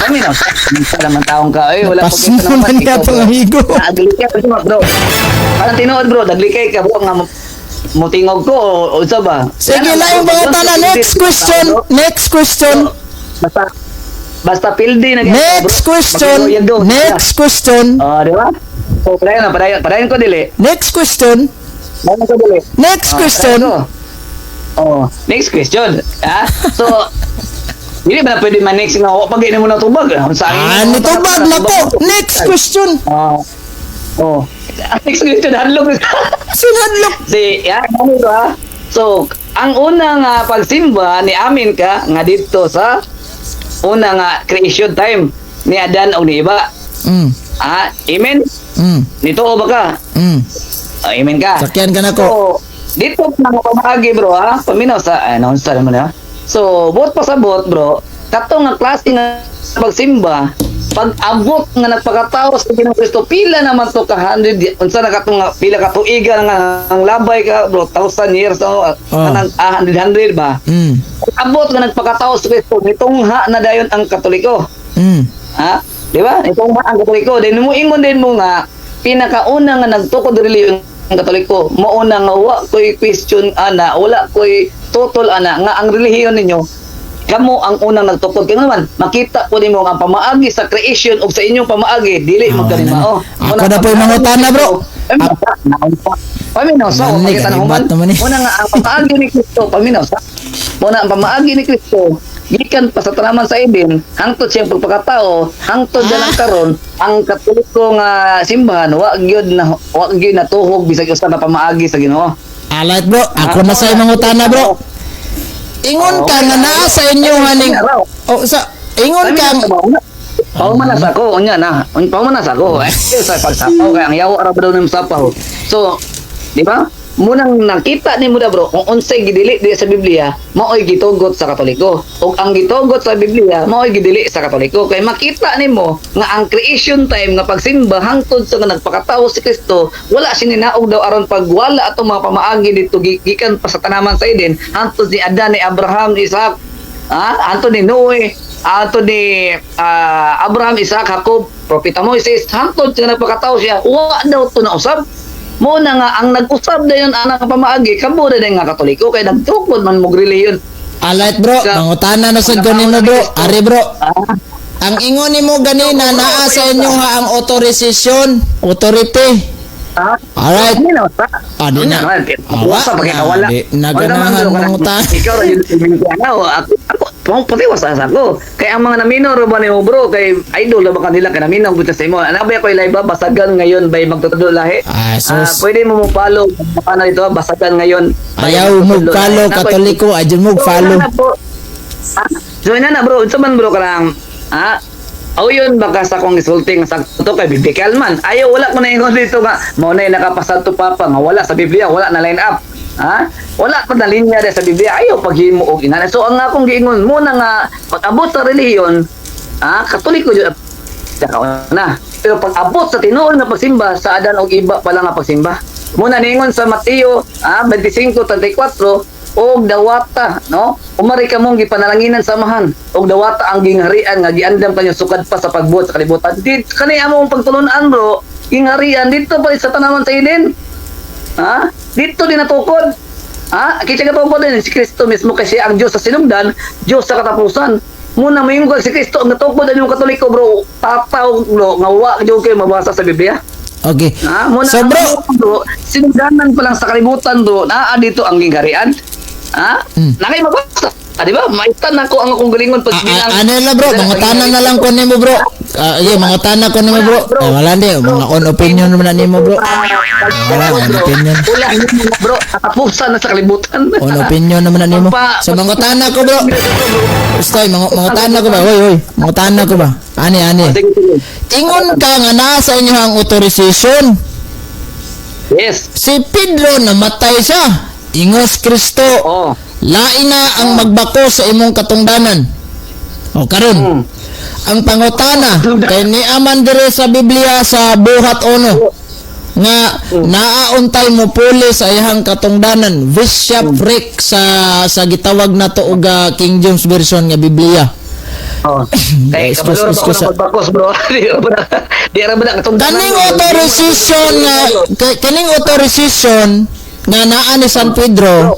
Kami na. Minsan naman taong ka. Ay, wala Napasmo man niya itong amigo. Naglikay ka bro. Parang tinuod bro, naglikay ka bro nga mutingog ko o unsa ba? Sige lang yung mga tala. Next question. Next question. Basta basta pildi na Next question. Next question. Oh, di ba? So, padayon na, padayon, padayon ko dili. Next question. Padayon ko dili. Next Oh, question. padayon ko. Oh, next question. Ha? So, dili ba na pwede man next nga pag mo na tubag? Sa Ah, nitubag na ko. Next question. Oh. Oh. Next question, hadlok. Sinadlok. Si, ya, ano ito ha? So, ang una nga pagsimba ni amin ka nga dito sa una nga creation time ni Adan o ni Iba. Ah, amen. Nito o ba ka? Mm. Oh, amen ka. Sakyan ka na ko. So, dito na nga pamaagi bro ha. Paminaw sa ay naunsa naman ha. So, buot pasabot bro, kato nga klase nga pagsimba, pag abot nga nagpakatao sa Ginoong Kristo, pila naman to ka hundred, unsa na katong nga pila ka tuiga nga ang labay ka bro, thousand years oh, kanang hundred hundred ba? Abot nga nagpakatao sa Kristo, nitungha na dayon ang Katoliko. Ha? Di ba? Itong ang Katoliko. Then mo ingon din mo nga pinakauna nga nagtukod relihiyon ang Katoliko. Mauna nga wa koy question ana, wala koy tutol ana nga ang relihiyon ninyo kamo ang unang nagtukod kay naman makita po nimo ang pamaagi sa creation ug sa inyong pamaagi dili Ah, mo kani mao. Ako na po yung mangutana, bro. Paminaw sa Manlig, pakita na human. kalibat naman eh. Muna nga ang pamaagi ni Kristo, paminaw sa. Muna ang pamaagi ni Kristo, gikan pa sa tanaman sa Eden, hangtod siyang pagpakatao, hangtod na lang karon ang Katoliko nga simbahan wa gyud na wa gyud natuhog bisag usa na pamaagi sa Ginoo. Alright bro, ako na sa imong utana bro. Ingon ka nga naa sa inyo haning Oh, sa ingon ka Pauman na sa ako, unya na. Pauman na sa ako. Eh, sa pagsapaw kay ang yawa ra ba daw ning sapaw. So, di ba? Munang nakita ni mo da bro, kung unsay gidili di sa Biblia, maoy gitugot sa Katoliko. Ug ang gitugot sa Biblia, maoy gidili sa Katoliko. Kay makita nimo nga ang creation time nga pagsimba hangtod sa nga nagpakatawo si Kristo, wala siya ninaog daw aron pagwala atong mga pamaagi dito gikan pa sa tanaman sa Eden, hangtod ni Adan, ni Abraham, ni Isaac, ah, anto ni Noe, anto ni Abraham, Isaac, Jacob, Propeta Moises, hangtod nga nagpakatao siya, wa daw to nausab. Mo na nga ang nag-usab dayon anang pamaagi kamo na nga Katoliko kay nagtukod man mo relihiyon. Alright bro, mangutana na sad ko nimo bro. Ari bro. Ang ingon nimo ganina naa sa inyo nga ang authorization, authority. Ha? Alright. Hindi na, ta. Ah, di na. Awa, Awa, pa wala. di naganahan mong ta. Ikaw ra yun ako. Ako, ako, pati wasa sa ako. Kaya ang mga namino ro ba nimo, bro, kay idol ra ba kanila kay namino gud sa imo. Ano ba ko live ba basagan ngayon bay magtutudlo lahi? Ah, sus. Ah, pwede mo mo follow kana dito basagan ngayon. Bay Ayaw mo magtutudlo follow lahi. Katoliko, ayaw mo So, follow. na, bro. Ah, so ina na, bro, unsa man, bro, kanang ah o yun baka sa akong gisulti nga sakto kay biblical man. Ayaw, wala ko na ingon dito nga mao na nakapasanto papa nga wala sa Biblia, wala na line up. Ha? Wala pa na linya sa Biblia. Ayaw paghimo og ingana. So ang akong giingon mo na nga pag abot sa relihiyon, ah, Katoliko jud na. Pero pag abot sa tinuod nga pagsimba sa Adan og iba pa lang nga pagsimba. Muna ningon sa Mateo 25:34 og dawata, no, umari ka mong gipanalanginan sa Amahan og dawata ang gingharian nga giandam kanyo sukad pa sa pagbuhat sa kalibutan. Di kani among pagtulun-an, bro, gingharian dito pa sa tanaman sa Eden, ha, dito din natukod, ha, kinsa katukod din? Si Kristo mismo, kasi ang Dios sa sinugdan, Dios sa katapusan. Muna moingon si Kristo ang natukod ang Katoliko, bro, tataw, bro, nga wa jud kayo mabasa sa Biblia. Okay. Ha, muna So bro, bro, sinugdanan pa lang sa kalibutan, bro, naa dito ang gingharian. Ha? Nakay mabasa. Ah, di ba? Maitan ako ang akong galingon pag Ah, ah, ano na, bro, mga tanan na lang ko nimo, bro. Ah, yeah, mga tanan ko nimo, bro. Eh, wala di, mga own opinion naman na nimo, bro. Wala, own opinion. Wala, bro, katapusan na sa kalibutan. Own opinion naman na nimo. So mga tanan ko, bro. Basta, mga tanan ko ba? Hoy, hoy, mga tanan ko ba? Ani, ani. Sige, sige. Ingon ka nga nasa inyo ang authorization. Yes. Si Pedro namatay siya. Ingos Kristo. Oh. Lain na ang magbako sa imong katungdanan. O karon, ang pangutana kay niaman dire sa Biblia sa Buhat Ono nga naauntay mo puli sa iyang katungdanan, bishopric sa gitawag nato og King James Version nga Biblia. Oh. Kay Excuse, kabalo ra ba excuse. ako ng pagbakos, bro? Di ra ba na katungdanan? Kaning authorization nga kaning authorization nga naa ni San Pedro.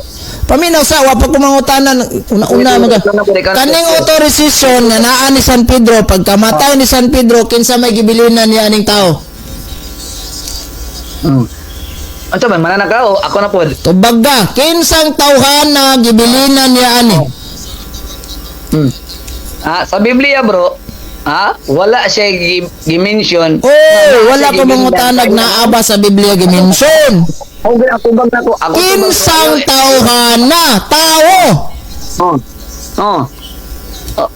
Paminaw sa wa pa ko mangutanan una-una mga kaning authorization nga naa ni San Pedro, pagkamatay ni San Pedro, kinsa may gibilinan niya aning tao? Unsa man manana ka o ako na pod? Tubag ka, kinsang tawhan na gibilinan niya ani? Ah, sa Biblia, bro, ah, wala siya gi-mention. Oh, wala ko mangutanag naa ba sa Biblia gimension. Ako tubag na ko. Ako Kinsang tawhana, tao. Oh. Oh. Oh.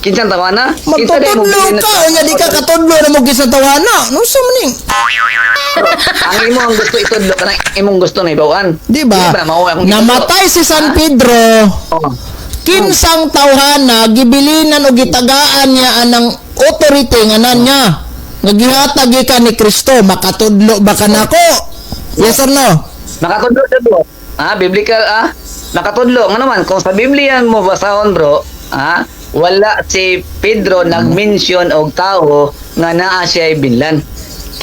Kinsang tawhana? Kinsa day mo Magtutudlo bilin na- ka, unya di ka katudlo na mo kinsang tawhana. No sa maning? Ang imo ang gusto itudlo kanang imong gusto na ibawan. Di ba? Di ba mao akong gitudlo? Namatay si San Pedro, Oh. kinsang tawhana gibilinan o gitagaan niya anang authority nga nan niya nga gihatag gikan ni Kristo, makatudlo ba ka nako? Yes or no? Makatudlo siya, bro. Ah, biblical ah. Makatudlo nga naman kung sa Biblia mo basahon, bro, ah, wala si Pedro nag-mention og tao nga naa siya binlan.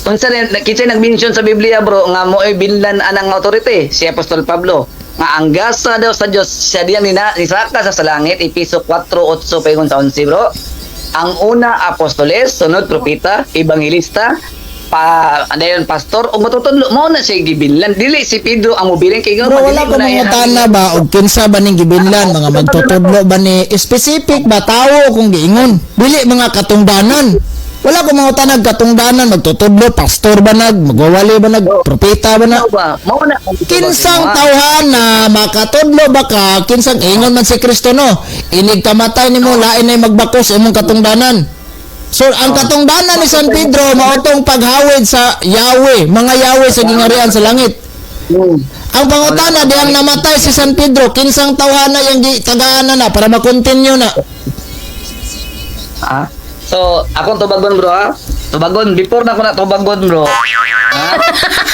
Unsa rin kinsay nag-mention sa Biblia, bro, nga mo'y binlan anang authority? Si Apostol Pablo nga ang gasa daw sa Dios siya diyan nina nisaka sa langit, Episo 4:8 paingon sa 11, bro. Ang una apostoles, sunod propeta, ebanghilista, pa dayon pastor ug matutudlo. Mao na siya gibillan, dili si Pedro ang mobilin kay Bro, wala ko mga tana ba og kinsa ba ning gibinlan, mga magtutudlo ba ni specific ba tao kung giingon? Dili mga katungdanan. Wala ko mga tanag katungdanan, magtutudlo, pastor ba nag, magwawali ba nag, propeta ba na? Ba mao na ang Kinsang tawhana makatudlo ba ka, kinsang ingon man si Kristo, no? Inig kamatay nimo, lain ay magbakos imong katungdanan. So ang katungdanan ni San Pedro mao tong paghawid sa Yahweh, mga Yahweh sa gingarian sa langit. Ang pangutana, diyang namatay si San Pedro, kinsang tawhana yang gitagaan na para makontinue na? Ah. So, akong tubagon, bro, ha. Tubagon before na ko na tubagon, bro. Ha?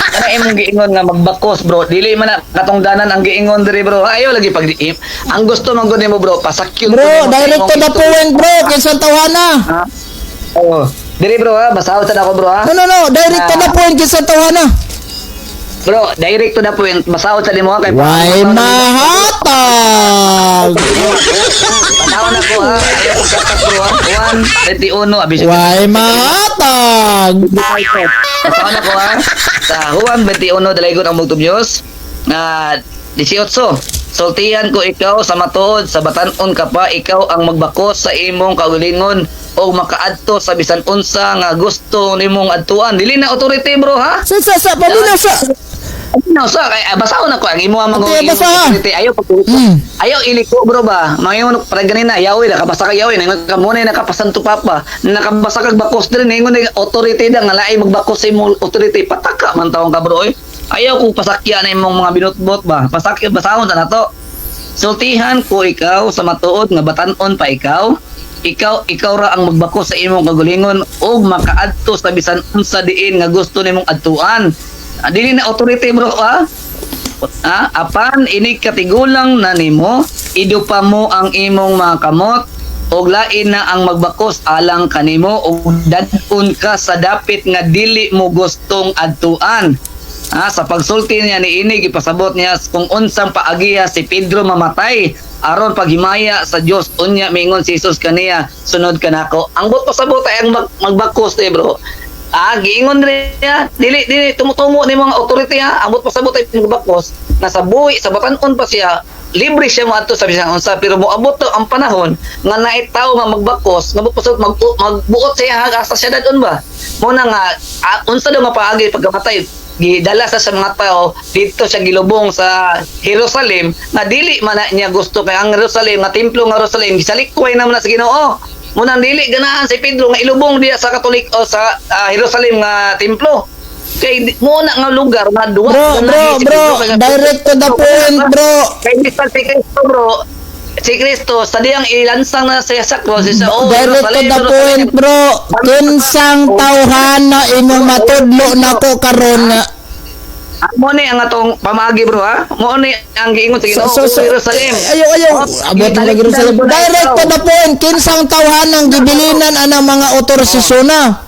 Kana imong giingon nga magbakos, bro. Dili man na katungdanan ang giingon diri, bro. Ayaw lagi pag ang gusto man gud nimo, bro, pasakyon Bro, ko nimo sa direct imong to the istorya. point, bro, kinsang tawhana? Ha? Oo. Diri, bro, ha, basahon sad ako, bro, ha. No, no, no, direct to the point, kinsang tawhana? Bro, direct to the point. Basahon sa nimo ha kay Why mahatag? Basahon ako ha. Ayaw ko katak, bro, ha. 1:21 abis. Why mahatag? Mahatag. Basahon ako ha. Sa Juan 21, dalaygon ang bugtong Diyos. Na 18. Sultihan ko ikaw sa matuod, sa batan-on ka pa, ikaw ang magbakos sa imong kaugalingon o makaadto sa bisan unsa nga gusto nimong adtuan. Dili na authority, bro, ha? Sa paminaw sa. Ano sa kay basahon ako ang imo ang mga Ate, basa. authority ayaw pag ayaw iliko, bro, ba. Mangingon para ganina yawi nakabasa ka yawi ningon ka mo na nakapasanto papa nakabasa kag bakos diri ningon ni authority da nga laay magbakos sa imong authority, pataka man taong ka, bro, oy. Ayaw kung pasakya na imong mga binutbot ba, pasakya. Basahon ta nato. Sultihan ko ikaw sa matuod nga batan-on pa ikaw, ikaw ra ang magbakos sa imong kagalingon ug makaadto sa bisan unsa diin nga gusto nimong adtuan. Ah, dili na authority, bro, ha. Ah, apan ini katigulang na nimo, idupa mo ang imong mga kamot ug lain na ang magbakos alang kanimo ug dad-on ka sa dapit nga dili mo gustong adtuan. Ah, sa pagsulti niya niini, gipasabot niya kung unsang paagiya si Pedro mamatay aron paghimaya sa Dios. Unya mingon si Jesus kaniya, "Sunod ka nako." Ang buot pasabot ay ang magbakos eh, bro. Ah, giingon niya, dili dili tumutumo ni mga authority ha. Ang buot pasabot ay magbakos na sa buhi, sa batan-on pa siya, libre siya moadto sa bisan unsa, pero moabot to ang panahon nga naay tawo nga magbakos nga buot pasabot magbuot siya asa siya dadon ba. Mo na nga unsa daw nga paagi pagkamatay, gidala sa mga tao dito siya gilubong sa Jerusalem nga dili man na niya gusto, kay ang Jerusalem nga templo nga Jerusalem gisalikway naman na sa Ginoo. Munang dili ganahan si Pedro nga ilubong diya sa Katolik o sa Jerusalem nga templo kay mo na nga lugar nga duwa Bro, bro, si bro, Pedro kay- direct to the point, bro. Kay bisan si Kristo, bro, si Kristo sa diyang ilansang na siya sa cross siya, oh, Direct to Jerusalem, the Jerusalem. point, bro. Kinsang tawhana imong matudlo nako karon nga Mo ni ang atong pamagi, bro, ha. Mo ni ang giingon sa Ginoo, So, Jerusalem. Ayaw, ayaw. Oh, Abot na Jerusalem. Direct to the point. Kinsang tawhanang gibilinan anang mga otorisasyon? Ah,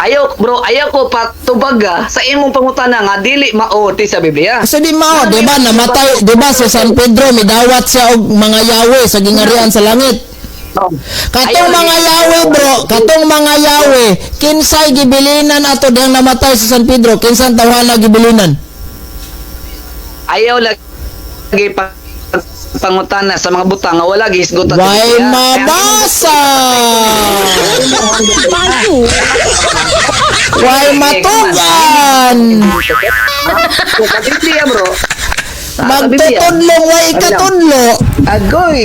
ayaw, bro, ayaw ko patubaga sa imong pangutana nga dili mao ti sa Biblia. Kasi di mao, di ba namatay, di ba si San Pedro midawat siya og mga yawe sa gingarian sa langit. Oh. Katong Ayaw, mga yawe, bro, katong mga yawe, kinsay gibilinan ato diyang namatay si San Pedro, kinsang tawhana gibilinan? Ayaw lagi pa pangutana sa mga butang nga wala gihisgutan sa Way Biblia. mabasa! Way matugan! Sa Biblia, bro. Sa Biblia. Magtutudlong way ikatudlo. Agoy.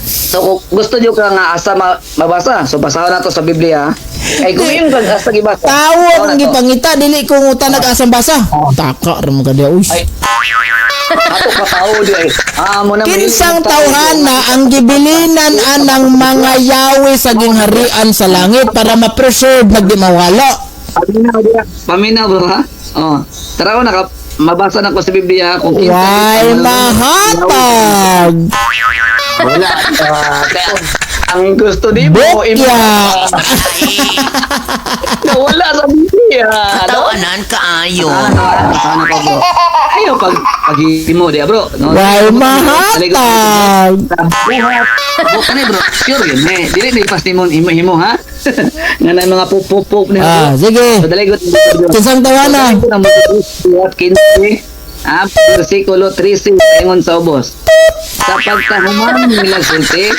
So kung gusto niyo ka nga asa mabasa, so basahon nato sa Biblia. Ay kung yung kag asa gibasa. Tawo Basahon ang nato. gipangita dili ko nguta nag-asang basa. Taka ra mo ka diha, uy. Ay. Ato ka tao di ay. Ah, mo na Kinsang tawhana ang gibilinan anang mga yawe sa gingharian sa langit para ma-preserve nagdi mawala? Paminaw diya. Paminaw, bro, ha. Oh. Tara ko naka mabasa na ko sa Biblia kung kinsa Way mahatag. Wala. Ah, kaya ang gusto di mo Bukya. Wala sa Biblia. No? Tawanan kaayo. Ah, sana ka, bro. Ayaw pag paghimo diya, bro. No? Way mahatag. Buhat. Buhat ni, bro. Sure yun eh. Dili na ipas nimo himo himo ha. Nga na mga pop pop ni. Ah, sige. So dali ko. Kinsang tawhana? Buhat 15. Ah, versikulo 13 ingon sa ubos. Sa pagtahuman nila sulti,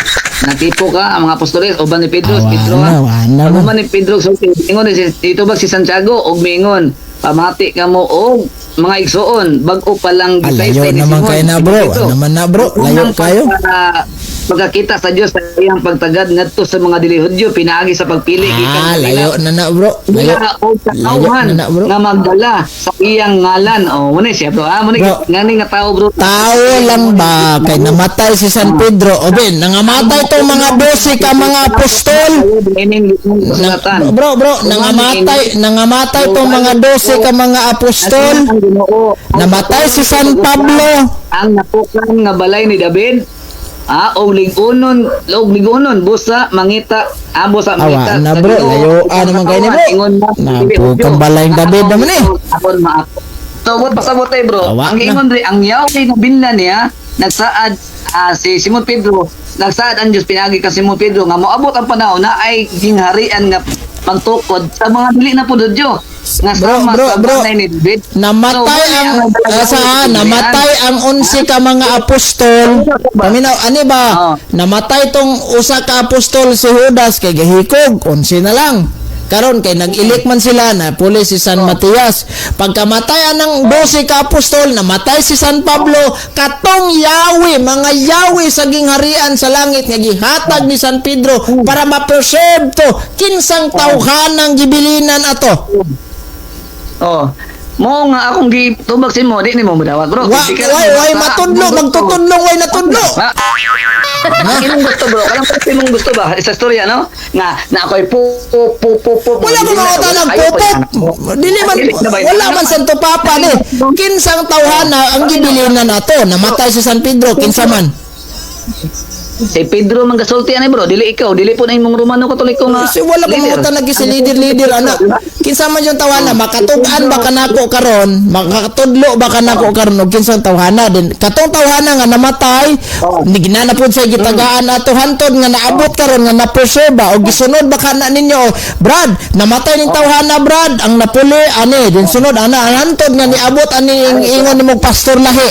natipo ka ang mga apostoles uban ni Pedro, Ah, Pedro. wala, Ha. wala. Paghuman ni Pedro sulti, ingon ni dito ba si Santiago og miingon, "Pamati kamo og mga igsuon, bag-o pa lang Ah, layo gisaysay ni naman Simon." kayo na, bro. Ito. Ano naman na, bro. Layo Unang kayo. Pagkakita sa Dios sa iyang pagtagad ngadto sa mga dili Hudyo pinaagi sa pagpili gikan Ah, sa ila. layo na na, bro. Layo. Wala og Layo katawhan na na, bro. nga magdala sa iyang ngalan. Oh, muna siya, bro. Ah, muna Bro. ngani nga tao, bro. Tao lang ba kay namatay si San Pedro? O ben, nangamatay tong mga 12 ka mga apostol. Ining kasulatan. Bro, bro, nangamatay tong mga 12 ka mga apostol. Ang Ginoo. Namatay si San Pablo. Ang napukan nga balay ni David. Ah, og lig-unon, og lig-unon busa mangita, ah, busa Awa mangita na, sa bro. Ginoo. Layo, ah, naman kayo ni, bro. Ingon na, Napukang balay ni David naman eh. Aron maako. So, what pasabot eh, bro. Awa Ang na. giingon diri, ang Yahweh nga binla niya, nagsaad si Simon Pedro, nagsaad ang Dios pinaagi ka Simon Pedro nga moabot ang panahon na ay gingharian nga pagtukod sa mga dili na pud Hudyo nga Bro, sama bro, sa bro. banay ni David. Namatay So, mao ni ang ang sa namatay ang 11 ka mga apostol. Paminaw ani ba? Oo. Namatay tong usa ka apostol, si Judas, kay gahikog, 11 na lang. Karon kay nag-elect man sila na puli si San Matias. Pagkamatay anang 12 ka apostol, namatay si San Pablo, katong Yahweh, mga Yahweh sa gingharian sa langit nga gihatag ni San Pedro para ma-preserve to, kinsang tawhanang gibilinan ato? Oh. Mo nga akong gitubag sa imo, di nimo modawat, bro. Wa, Di ka way, lang way basta. matudlo, Ang gusto. magtutudlong, way natudlo. Ha? Ang imong gusto, bro, kanang parte imong gusto ba sa istorya, no? Nga na ako'y pu pu pu pu pu. Wala ko mga tanang Ayaw pa popop. yan. Dili man, Dili na ba yun? wala man Santo Papa ni. Kinsang tawhana ang gibilinan nato? Namatay si San Pedro, kinsa man? Si Pedro man gasulti ani, bro, dili ikaw, dili po na imong Romano Katoliko nga. Kasi wala ko leader. mga tanag si leader leader ana. Kinsa man yung tawhana, makatug-an ba kanako karon? Makatudlo ba kanako karon og kinsang tawhana din? Katong tawhana nga namatay, ni ginana pud sa gitagaan ato hantod nga naabot karon nga na-preserve ba og gisunod ba kana ninyo? Brad, namatay ning tawhana, Brad, ang napuli ani din sunod ana hantod nga niabot ani ingon nimo pastor lahi.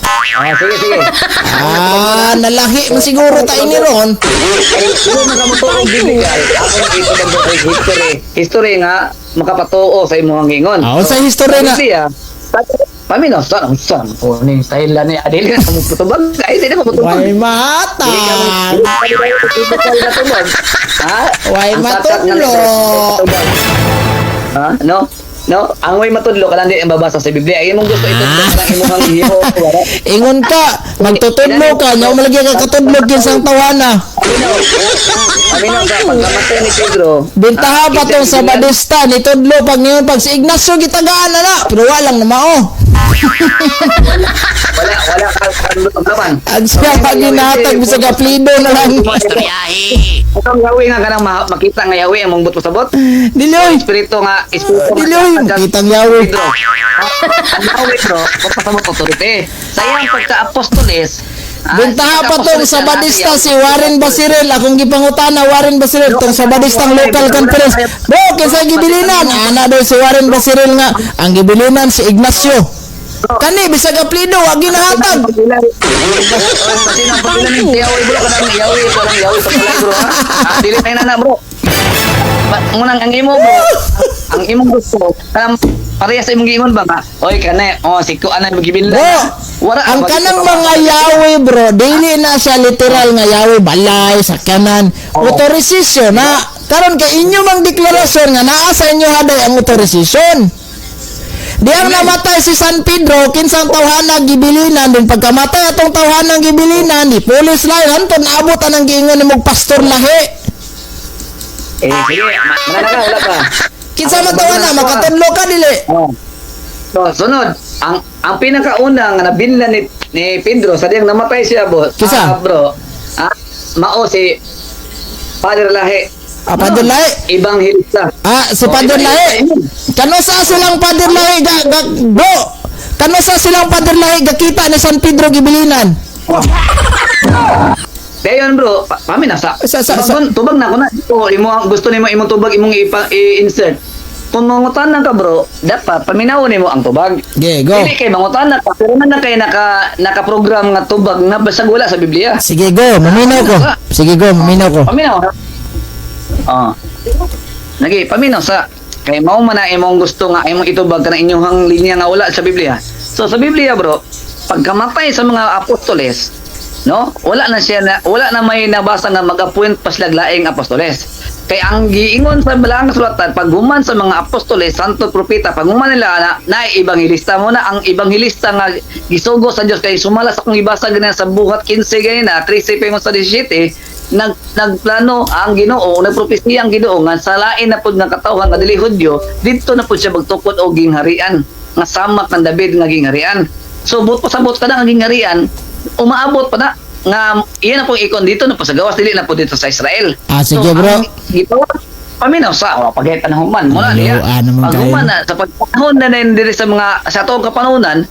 Ah, sige, sige. Ah, nalahi man siguro ta ini ron. Kung nakamutuo biblical, akong itubag sa history. History nga makapatuo sa imong ingon. Ah, unsay history na? Biblia, paminaw sa unsa po ni style ni Adel ka mo putubag ay di na mo putubag. Way matag. Ha? Way Ang tatak nga matudlo. patubag. Ha? No? No, ang way matudlo ka lang di ang babasa sa Biblia. Ay imong gusto itudlo ka lang imong hiho. Wala. Ingon ka, magtutudlo ka, nya malagi ka katudlo kinsang tawana. Paminaw. Paminaw sa pagkamatay ni Pedro. Bintaha pa tong sa Badista, nitudlo pag ngayon pag si Ignacio gitagaan na na, pero walang namao. Wala, wala ka laman. Ang siya pag ginahatag bisag aplido na lang. Itong yawi nga kanang makita nga yawi ang mong pasabot. Dili oy. Espiritu nga, espiritu nga. Dili oy, makitang yawi. Pedro. Ang yawi, bro, pasabot authority. Sa iyang pagka-apostoles, Bintaha pa tong pagka-apostoles sa na Badista natin, si Warren Basirel, akong gipangutana Warren Basirel tong sa Badistang local conference. Bro, kinsa gibilinan? Ana daw si Warren Basirel nga ang gibilinan si Ignacio. Kani bisag aplido wa ginahatag. Pati na pati na ng yawi, bro, kanang yawi, kanang yawi sa palay, bro, ha? Ah, dili tayo na na, bro. Munang ang imo, bro. Ang imong gusto, kanang pareha sa imong giingon ba nga? Oy, kane, oh, si ko anay magibilin. Bro, Wala ang kanang mga yawi, bro, dili na siya literal nga yawi, balay, sakyanan, authorization na. Karon kay inyo mang deklarasyon nga naa sa inyo haday ang authorization. Di ang namatay si San Pedro, kinsang tawhana gibilinan, din pagkamatay atong tawhanang gibilinan, di police line, hanton naabot anang giingon ni mong pastor lahi. Eh, sige, manana ka, wala pa. Kinsa man tawhana, makatudlo ka dili. Oh. So, sunod, ang pinakauna nga nabinlan ni Pedro sa diyang namatay siya, boss. Kinsa? Ah, bro. Ah, mao si Father Lahi. Ah, Father Lahi. Evangelista. Ah, si Oh, Father Lahi. Kano sa silang Father Lahi ga, ga, bro? Kano sa silang Father Lahi gakita ni San Pedro gibilinan? Dayon, bro, pamin na sa tubag na ko na. O, imo gusto nimo imong tubag imong i-insert. Kung mangutan ka, bro, dapat paminawon nimo ang tubag. Okay, go. Dili kay mangutan na ka, pero man na kay naka-program nga tubag na basag wala sa Biblia. Sige, go. Maminaw ko. Sige, go. Maminaw ko. Paminaw. Oh. Nagi, paminaw sa kay mao man na imong gusto nga imong itubag kana inyong linya nga wala sa Biblia. So sa Biblia, bro, pagkamatay sa mga apostoles, no? Wala na siya na wala na may nabasa nga mag-appoint pa sila laing apostoles. Kay ang giingon sa balaang kasulatan, pag human sa mga apostoles, santo propeta, pag human nila na, na ebanghelista mo na ang ebanghelista nga gisugo sa Dios kay sumala sa akong gibasa ganyan sa Buhat 15 ganyan na 13 pa sa 17, nagplano ang Ginoo, nagpropesiya ang Ginoo nga sa lain na pud nga katawhan nga dili Hudyo, didto na pud siya magtukod og gingharian nga sama kan David nga gingharian. So but pasabot ka na ang gingharian, umaabot pa na nga iyan na pong ikon dito na po sa gawas, dili na po dito sa Israel. Ah, sige, bro. Ang gitawag paminaw sa wa pagay human mo na Ayaw, niya. ah, naman Pag kayo. human na sa pagpanahon na din diri sa mga sa atong kapanahonan,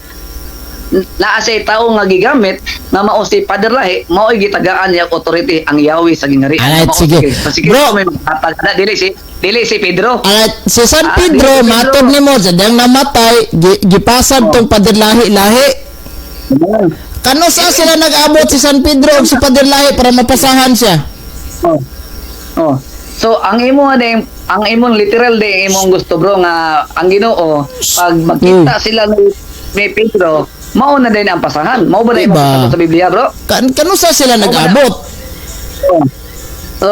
naa siya tao nga gigamit nga mao si Father Lahi, mao'y gitagaan niya authority ang Yahweh sa gingharian. Alright, Mao sige. si Kristo. Si Bro. Kristo may maghatag na dili si Dili si Pedro. Alright, si San Ah, Pedro, dili si Pedro. matod nimo sa diyang namatay, gipasad tong Pader Lahi-Lahi. Kano sa sila nag-abot si San Pedro ug si Pader Lahi para mapasahan siya? Oh. Oh. So ang imo din, ang imong literal din imong gusto, bro, nga ang Ginoo pag magkita sila ni Pedro, mao na din ang pasahan. Mao ba na imong Diba? pasabot sa Biblia, bro? Kano sa sila nag-abot? Oh. So,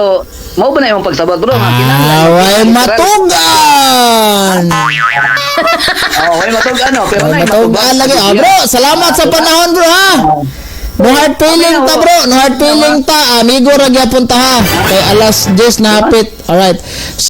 mao ba na imong pagsabot, bro, nga kinahanglan Ah, way literal- matugan! Oh, way matug ano, pero Way na matugan lagi. Ah, bro, salamat sa panahon, bro, ha? No hard feeling ta, bro. No hard feeling ta. Amigo ra gyapon ta, ha. Kay alas 10 na hapit. Alright.